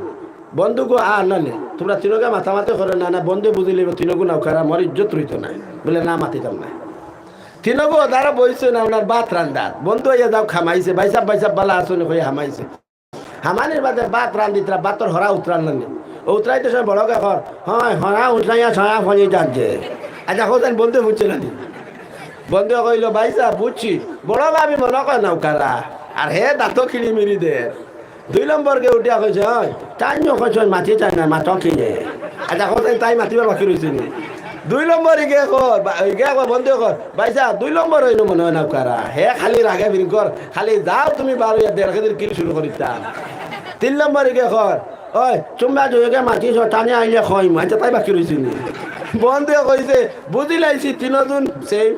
বন্ধু গো, আ, না নে, তোমরা তিনগে মাতামাতি করো না, না, বন্ধু বুঝিলিব, তিনগু নাউকারা, মোর ইজ্জত রইতো না।" বুলে, "না, মাতিতাম না।" তিনগু ওদারো বইছে না, ওনার ভাত রান্দার। বন্ধু আইয়া যাও, খামাইছে, "ভাইসাব, ভাইসাব, বালা আছো নি?" কইয়া হামাইছে। হামানির বাদে ভাত রান্দিতরা, ভাতর হরা উতরার না নি। ও উতরাইতে সময় বড় গে কর, "হয়, হরা উতরাইয়া ছড়া ফলি যাচ্ছে।" আচ্ছা, হোসেন বন্ধু বুঝছে না নি? বন্ধু কইল, "ভাইসাব, বুঝছি, বড় ভাবি মনো কয় নাউকারা, আর হে দাঁতো কিড়িমিড়ি দে।" দুই নম্বর গে উঠিয়া কইছে, "হয়, তাই নিয়ে কইছে, মাতি চায় না, মাতো কি রে?" আচ্ছা, হোসেন তাই মাতিবার বাকি রইছে নি? দুই নম্বর ইগে কর, বা-, ইগে কর, বন্ধু কর, "ভাইসাব, দুই নম্বর অইলো মনো কয় নাউকারা, হে খালি রাগে ফিরিং কর, খালি যাও তুমি বার অইয়া দেড় কেজির কিল শুরু করিতা।" তিন নম্বর ইগে কর, "ওই, তোমরা দুইগে মাতিছো, টানে আইলে কইমু।" আচ্ছা, তাই বাকি রইছে নি? বন্ধু কইছে, "বুঝিলাইছি, তিনজন সেই।"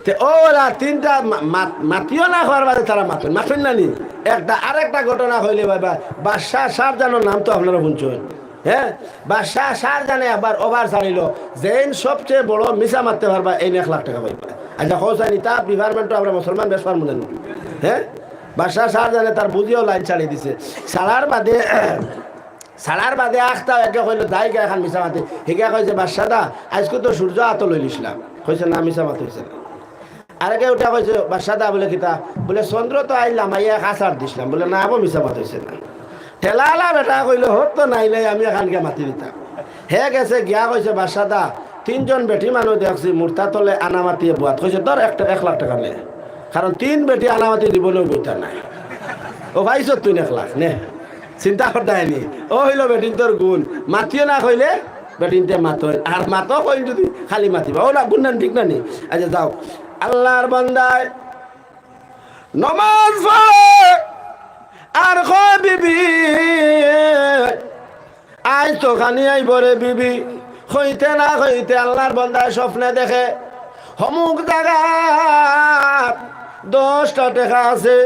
তে ওরা তিনটা মা-, মা-, মাতিও না কওয়ার বাদে তারা মাতইন, মাতইন না নি? একটা, আরেকটা ঘটনা কইলে বাবা, বাদশাহ শাহজাহানর নাম তো আপনারা শুনছইন। হ্যাঁ, বাদশা শাহজাহানে আবার অফার ছাড়িল, যেইন সবচেয়ে বড় মিছা মাততে পারবা, এইন এক লাখ টেকা পাইবা। আচ্ছা, কও চাইন, ইতা ডিপার্টমেন্টো আমরা মুসলমান বেশ পারমু না নি? হ্যাঁ, বাদশা শাহজাহানে তার বুঝিও লাইন ছাড়ি দিছে। ছাড়ার বাদে, ছাড়ার বাদে আখতা একে কইল, "যাই গা, এখন মিছা মাতি।" হিগা কইছে, "বাদশা দা, আইজকু তো সূর্য আতো লইলিস না।" কইছে, "না, মিছা মাত অইছে না।" আরেকে উঠা কইছে, "বাদশা দা," বুলে, "কিতা?" বুলে, "চন্দ্র তো আইলাম, আইয়া এক আছাড় দিছলাম।" বুলে, "না, আবো মিছা মাত অইছে না।" ঠেলাআলা বেটা কইল, "হত তো নাই নাই, আমি এখানকে মাতি দিতাম।" হে গেছে গিয়া কইছে, "বাদশা দা, তিনজন বেটি মানুষ দেখছি মুর্তা তলে আনামাতিয়ে বুয়াত।" কইছে, "ধর, একটা এক লাখ টেকা নে।" কারণ তিন বেটি আনামাতি জীবনেও বইতা নাই। ও পাইছ তুই এক লাখ, নে। চিন্তা করতায় নি। ও হইল বেটিন্তর গুণ। মাতিও না কইলে বেটিন্তে মাতইন। আর মাতো কইন যদি খালি মাতিবা। ও না, গুণ না, ঠিক না নি? আচ্ছা, যাও। আল্লাহর বান্দায় নমাজ পড়ে আর কয়, "বিবি, আইজ তো খানি আইব রে বিবি।" কইতে না কইতে আল্লাহর বান্দায় স্বপ্নে দেখে, "হমুক জাগাত দশটা টেকা আছে,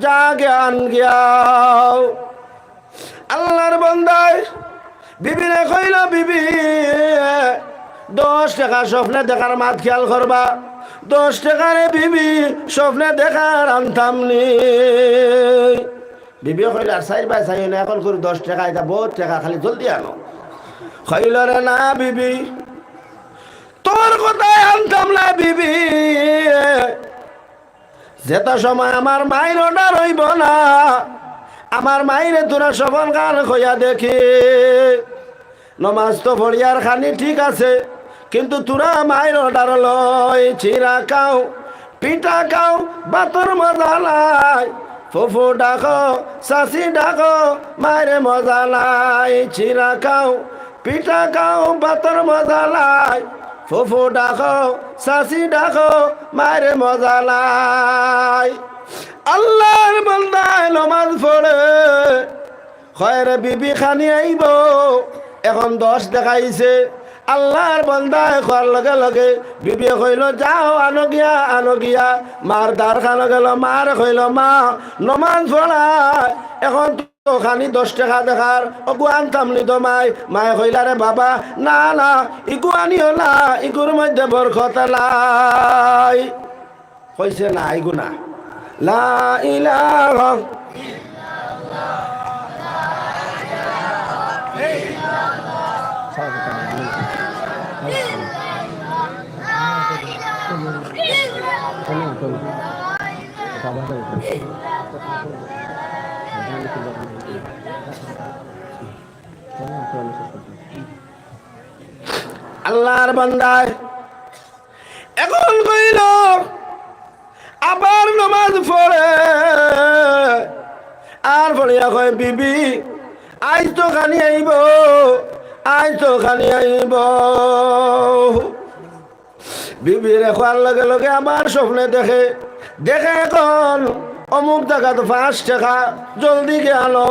যা গিয়া আন গিয়াও।" আল্লাহর বান্দায় বিবিরে কইল, "বিবি, দশ টেকা স্বপ্নে দেখার মাত খেয়াল করবা, দশ টেকা রে বিবি, স্বপ্নে দেখার আনতাম নি।" বিবি কইল, "আর চাইর বায় চাইও না, এখন করি দশ টেকা, ইটা বহুত টেকা, খালি জলদি আনো।" কইল, "রে না বিবি, তোর কথায় আনতাম না বিবি, যেতা সময় আমার মাইর অর্ডার অইব না, আমার মাইরে তোরা স্বপন খান কইয়া দেখি। নমাজ তো পড়িয়ার খানি ঠিক আছে, কিন্তু তোরা মাইর অর্ডার লই, চিরা খাও, পিঠা খাও, ভাতর মজা নাই, ফুফু ডাকো, চাচি ডাকো, মাইরে মজা নাই, চিরা খাও, পিঠা খাও, ভাতর মজা নাই, ফুফু ডাকো, চাচি ডাকো, মাইরে মজা নাই।" আল্লাহর বান্দায় নমাজ পড়ে, কয়, "রে বিবি, খানি আইব।" এখন দশ দেখাইছে। আল্লাহর বান্দায় কওয়ার লগে লগে বিবিয়ে কইল, "যাও, আনো গিয়া, আনো গিয়া।" মার দ্বার খানো গেল, মার কইল, "মা, নমাজ পড়ায়, এখন তো খানি দশ টেকা দেখার, অগু আনতাম নি তো মাই।" মায়ে কইলা, "রে বাবা, না, না, ইগু আনিও না, ইগুর মধ্যে বরকত নাই।" কইছে, "না, ইগু না।" লা ইলাহা। আল্লাহর বান্দায় এখন কইল, আবার নমাজ পড়ে, আর পড়িয়া কয়, "বিবি, আইজ তো খানি আইব, আইজ তো খানি আইব।" বিবিরে কওয়ার লগে লগে আবার স্বপ্নে দেখে, দেখে এখন অমুক জাগাত পাঁচ টেকা, জলদি গিয়া আনো।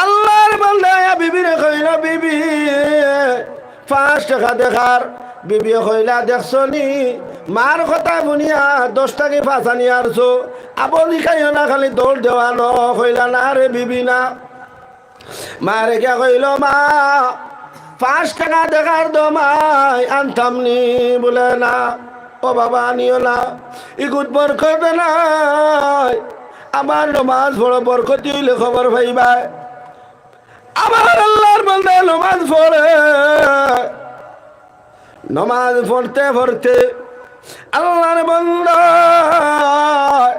আল্লাহর বান্দায় বিবিরে কইল, "বিবি, পাঁচ টেকা দেখার।" বিবিয়ে কইলা, "দেখছো নি, মার কথা হুনিয়া দশ থাকি পাঁচ আনি আরছো, আবো জিকাইও না, খালি দৌড় দেওয়ানো।" কইলা, "না রে বিবি, না।" মারে গিয়া কইল, "মা, পাঁচ টেকা দেখার দো মাই, আনতাম নি।" বুলে, "না, ও বাবা, আনিও না, ইগুত বরকত নাই। আবার নমাজ পড়ো, বরকতি অইলে খবর পাইবায়।" আবার আল্লাহর বান্দায় নমাজ পড়ে, নমাজ পড়তে পড়তে আল্লাহর বান্দায়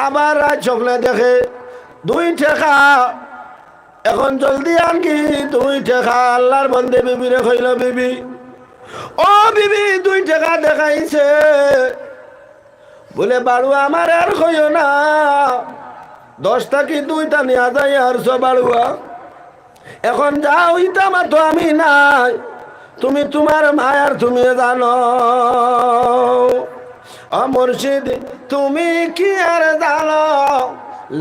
আবার রাইত স্বপ্নে দেখে দুই টেকা। এখন জলদি আনকি দুই টেকা। আল্লাহর বান্দায় বিবিরে কইল, "বিবি, ও বিবি, দুই টেকা দেখাইছে।" বুলে, "বাড়ুয়া, আমারে আর কইও না, দশ থাকি দুইটা নিয়া যাই আরছো বাড়ুয়া। এখন যাও, ইতা মাতো আমি নাই, তুমি তুমার মায়ার তুমি জানো।" ও মুর্শিদ, তুমি কি আর জানো,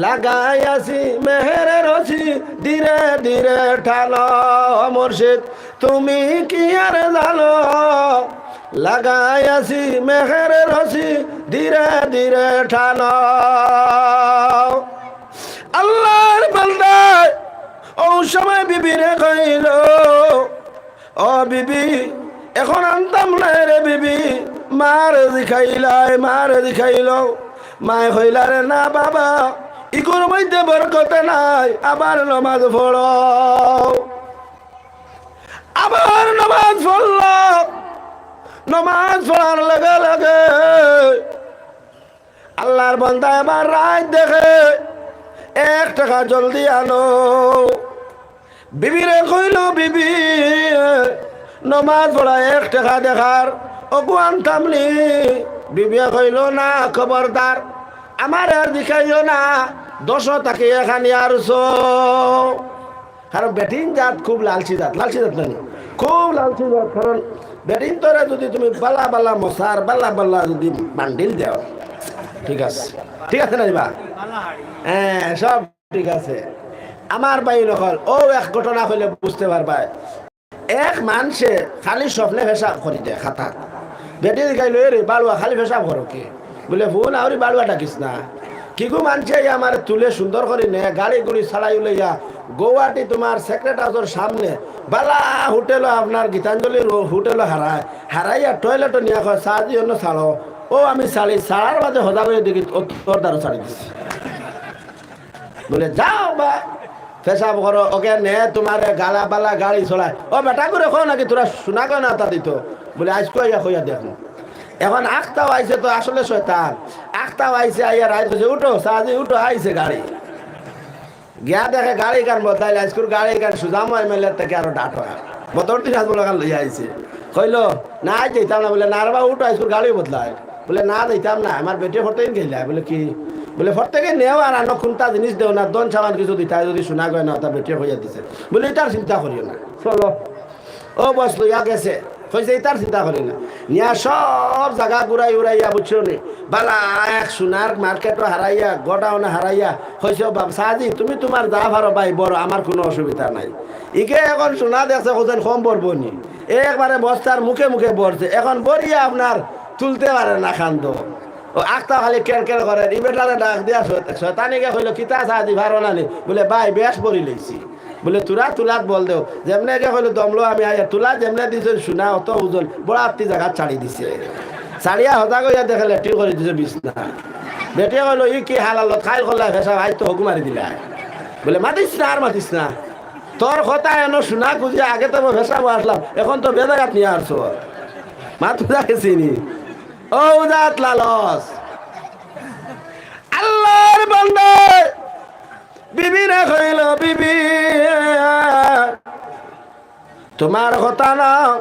লাগাই আছি মেহের রশি, ধীরে ধীরে টানো। ও মুর্শিদ, তুমি কি আর জানো, লাগাই আছি মেহের রশি, ধীরে ধীরে টানো। আল্লাহর বান্দায় অউ সময় বিবিরে কইল, ও বিবি, এখন আনতাম নায় রে বিবি। মারে জিকাইলায়, মারে জিকাইলো। মায় কইলা, রে না বাবা, ইগুর মধ্যে বরকত নাই, আবার নমাজ পড়ো। আবার নমাজ পড়লো। নমাজ পড়ার লগে লগে আল্লার বান্দা এবার রাইত দেখে, এক টেকা জলদি আনো। বিবিরে কইলো, বিবি, নমাজ পড়া এক টেকা দেখার, অগু আনতাম নি? বিবিয়ে কইলো, না, খবরদার, আমারে আর জিকাইও না, দশো থাকি এখানি আর সো। কারণ বেটিন জাত খুব লালচি জাত, লালচি জাত নানি? খুব লালচি জাত। কারণ বেটিন তোরে যদি তুমি বালা বালা মশার, বালা বালা যদি বান্ডিল দেও, ঠিক আছে, ঠিক আছে না বা? হ্যাঁ, সব ঠিক আছে। আমার ভাই নকল, ও এক ঘটনা কইলে বুঝতে পারবায়। এক মানষে খালি স্বপ্নে পেশাব করি দেয় খাতা। বেটি জিকাইলো, এ রে বাড়ুয়া, খালি পেশাব করো কে? বুলে, হুন, আউরি বাড়ুয়া ডাকিস না। কিগু মানষে আইয়া আমারে তুলে সুন্দর করি নে, গাড়ি গুড়ি ছাড়াই উলাইয়া গৌহাটি তোমার সেক্রেট হাউসর সামনে বালা হোটেলো, আপনার গীতাঞ্জলি রো-, হোটেলো হারায়, হারাইয়া টয়লেটো নিয়া কয়, চা দি অন্য ছাড়ো। ও আমি ছাড়ি, ছাড়ার বাদে হজা করি দেখি, ও তোর দ্বারো ছাড়ি দিছে। বুলে, যাও বা, পেশাব করো, ওকে নে তোমারে গালা বালা গাড়ি চড়ায়। ও বেটা করে কও নাকি তোরা সোনা গয়না তা দিত? বুলে, আইজকু আইয়া কইয়া দেখো। এখন আখতাও আইছে তো আসলে শয়তান। আখতাও আইছে, আইয়া রাইত কইছে, উঠো, চা দি উঠো, আইছে গাড়ি। গিয়া দেখে গাড়ি কান বদলাইল, আইজকুর গাড়ি কান সুজাম এমএলএ থেকে আরো ডাট হয়। বদর দিন আজ বলে কান লইয়া আইছে। কইলো, না, আইজ যাইতাম না। বুলে, না রে বা, উঠো, আইজকুর গাড়ি বদলায়। বুলে, না, দিতাম না, আমার বেটিয়ে ফরতেকিন কইলা। বুলে, কি? বুলে, ফরতেকিন নেও আর আনো, কুনটা জিনিস দেও না, ধন সামান কিছু দিতা, যদি সোনা গয়না, তা বেটিয়ে কইয়া দিছে। বুলে, ইতার চিন্তা করিও না, চলো। ও বস লইয়া গেছে, কইছে, ইতার চিন্তা করি না। নিয়া সব জাগা ঘুরাই উড়াইয়া, বুঝছো নি? বালা এক সোনার মার্কেটো হারাইয়া, গোডাউনে হারাইয়া, কইছে, ও বাবা, চা দি, তুমি তোমার যা পারো ভাই, বড়, আমার কুনু অসুবিধা নাই। ইগে এখন সোনা দেখছে, কইছেন কম বড়বো নি। একবারে বস্তার মুখে মুখে ভরছে। এখন ভরিয়া আপনার তুলতে পারে না কান্দো। ও আখতা খালি কের কের করে, ই বেটারে ডাক দিয়া শয়-, শয়তানে গিয়া কইলো, "কিতা চা দি, পারো না নি?" বুলে, "ভাই, বেশ ভরি লইছি।" বুলে, "তোরা তুলাত বল দেও।" যেমনে গিয়া কইলো, "দমলো আমি আইয়া তুলা।" যেমনে দিছে সোনা অত ওজন, বড় আত্তি জাগাত ছাড়ি দিছে। ছাড়িয়া হজা কইয়া দেখে লেট্রিন করি দিছে বিছনা। বেটিয়ে কইলো, "ই কি হালালত খাইল করলা, পেশাব, আইজ তো হগু মারি দিলা।" বুলে, "মাতিস না, আর মাতিস না।" তোর কথা এনো সোনা খুঁজি আগে তো পেশাব আসলাম, এখন তো বেজাগাত নিয়া আসছো। মাত বুঝা গেছি নি? ও জাত লালস। আল্লার বান্দা বিবিরে কইলো, "বিবি, তোমার কথা না।"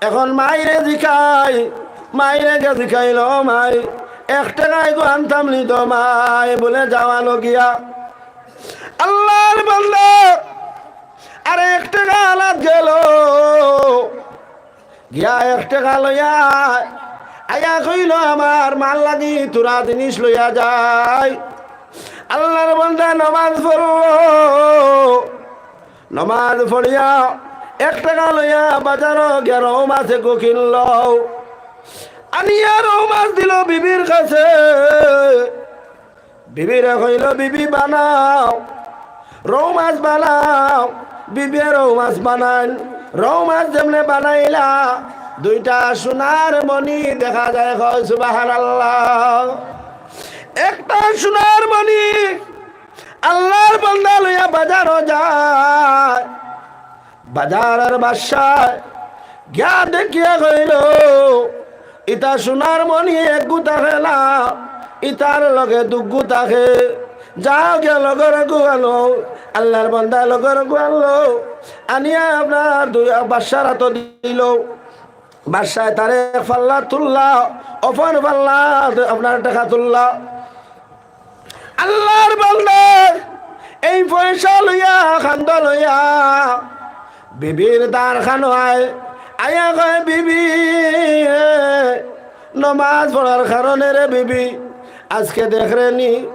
এখন মাইরে জিকাই, মাইরে গিয়া জিকাইলো, "মাই, এক টেকায় গো আনতাম নি তো মাই।" বুলে, "যাওয়ানো গিয়া।" আল্লার বান্দা আর এক টেকা আনাত গেলো, গিয়া এক টেকা লইয়া আইয়া কইলো, "আমার মার লাগি থুড়া জিনিস লইয়া যাই।" আল্লার বান্দা নমাজ পড়লো, নমাজ পড়িয়া এক টেকা লইয়া বাজারো গিয়া রউ মাছ এগু কিনলো, আনিয়া রউ মাছ দিলো বিবির কাছে। বিবিরে কইলো, "বিবি বানাও, রউ মাছ বানাও।" বিবিয়ে রউ মাছ বানাইল। রউ মাছ যেমনে বানাইলা, দুইটা সোনার মণি দেখা যায়। কও সুবহানাল্লাহ। একটা সোনার মণি আল্লার বান্দা লইয়া বাজারো যায়। বাজারর বাদশায় গিয়া দেখিয়া কইলো, "ইতা সোনার মণি একগু থাকে না, ইতার লগে দুগু থাকে। যাও গিয়া লগর এগু আনো।" আল্লার বান্দা লগর এগু আনলো, আনিয়া আপনার দুই বাদশার আতো দিলো। বাদশায় তার এক পাল্লা তুললা, অপর পাল্লা আপনার টেকা তুললা। আল্লার বান্দা এই পয়সা লইয়া, কান্দো লইয়া, বিবির দ্বারখানো আয়, আইয়া কয়, "বিবি, নমাজ পড়ার কারণে রে বিবি, আজকে দেখরে নি,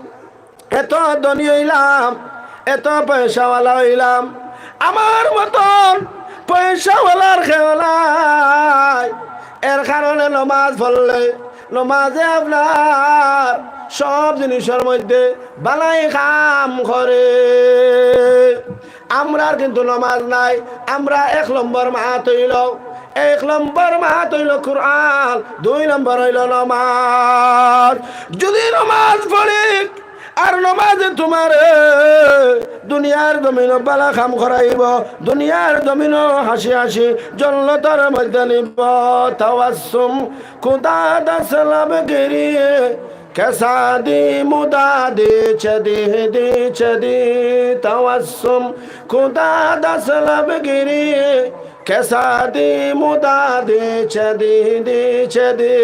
এত ধনী অইলাম, এত পয়সাওয়ালা অইলাম, আমার মতন পয়সাওয়ালার কেউ নাই। এর কারণে নমাজ পড়লে নমাজে আপনার সব জিনিসর মধ্যে বালাই কাম করে। আমরার কিন্তু নমাজ নাই। আমরা এক নম্বর মাত অইলো, এক নম্বর মাত অইলো কুরআন, দুই নম্বর অইলো নমাজ। যদি নমাজ পড়ি আর নমাজে তুমারে দুনিয়ার জমিনো বালা কাম করাইবো, দুনিয়ার জমিনো হাসি হাসি জন্নতর মধ্যে নিবো। তাবাসসুম খুদা দসলব গিরি, কেসা দি মুদা দি চদি দি চদি। তাবাসসুম খুদা দসলব গিরি, কেসা দি মুদা দি চদি দি চদি।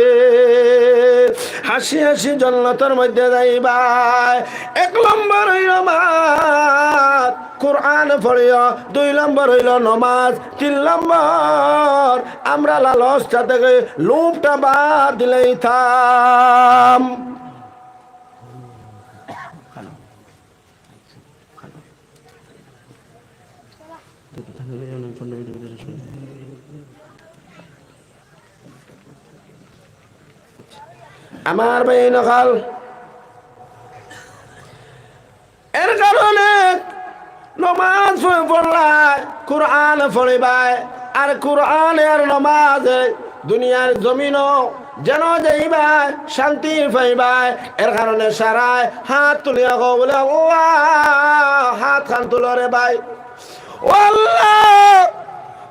হাসি হাসি জন্নতর মধ্যে যাইবায়। এক নম্বর অইলো মাত, কুরআন পড়িও। দুই নম্বর অইলো নমাজ। তিন নম্বর, আমরা লালচটা থাকি লোভটা বাদ দিলাইতাম। আমার ভাই নকল, এর কারণে নমাজ পড়-, পড়লায়, কুরআন পড়িবায়, আর কুরআনে আর নমাজে দুনিয়ার জমিনো যেন যাইবায়, শান্তি পাইবায়। এর কারণে সারায় হাত তুলিয়া কও বুলে, "আল্লাহ, হাত খান তুলো রে ভাই। ও আল্লাহ,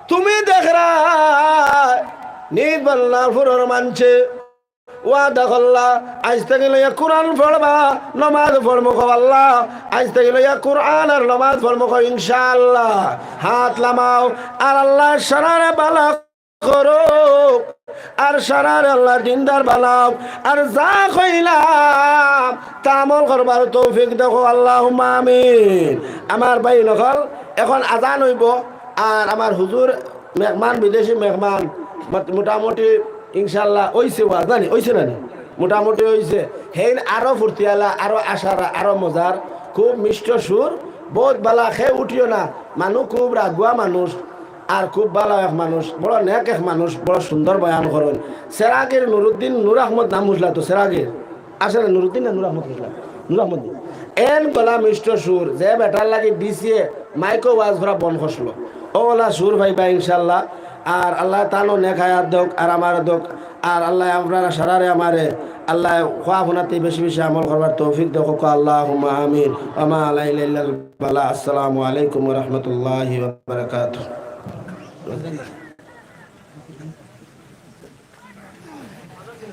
তুমি দেখরায় নিজ বান্দার ফুরর মানছে।" ওয়াদা করলা, আইজ থাকি লইয়া কুরআন পড়বা, নমাজ পড়মু কও আল্লাহ। আইজ থাকি লইয়া কুরআন আর নমাজ পড়মু কও ইনশাআল্লাহ। হাত লামাও, আর আল্লাহ সারারে বালা করুক, আর সারারে আল্লাহ দিনদার বানাউক, আর যা কইলাম তা আমল করবার তৌফিক দেও, আল্লাহুম্মা আমিন। আমার ভাই নকল, এখন আজান অইবো, আর আমার হুজুর মেহমান, বিদেশি মেহমান, মত-, মোটামুটি ইনশাআল্লাহ অইছে ওয়াজ, নানি? অইছে নানি? মোটামুটি অইছে। হেইন আরো ফুর্তিয়ালা, আরো আশারা, আরো মজার, খুব মিষ্ট সুর, বউত বালা। হে উঠিও না, মানুষ খুব রাগুয়া মানুষ, আর খুব বালা এক মানুষ, বড় নেক এক মানুষ, বড় সুন্দর বয়ান করইন। সেরাগির নুরুদ্দিন নূর আহমদ নাম বুঝলা তো, সেরাগির। আসলে নুরুদ্দিন না নূর আহমদ বুঝলা? নূর আহমদ। এন গলা মিষ্ট সুর, যে বেটার লাগি ডিসিএ মাইকো ওয়াজ করা বন্ধ করছিল। অলা সুর পাইবা ইনশাআল্লাহ। আর আল্লাহ তানও নেক হায়াত দেউক, আর আমারে দেউক, আর আল্লাহ আপনারা সারারে আমারে, আল্লাহ খোয়া ফোনাতে বেশি বেশি আমল করবার তৌফিক দেউক, আল্লাহুম্মা আমিন। ওয়া মা আলাইনা ইল্লাল বালাগ। আসসালামু আলাইকুম ওয়া রাহমাতুল্লাহি ওয়া বারাকাতুহু।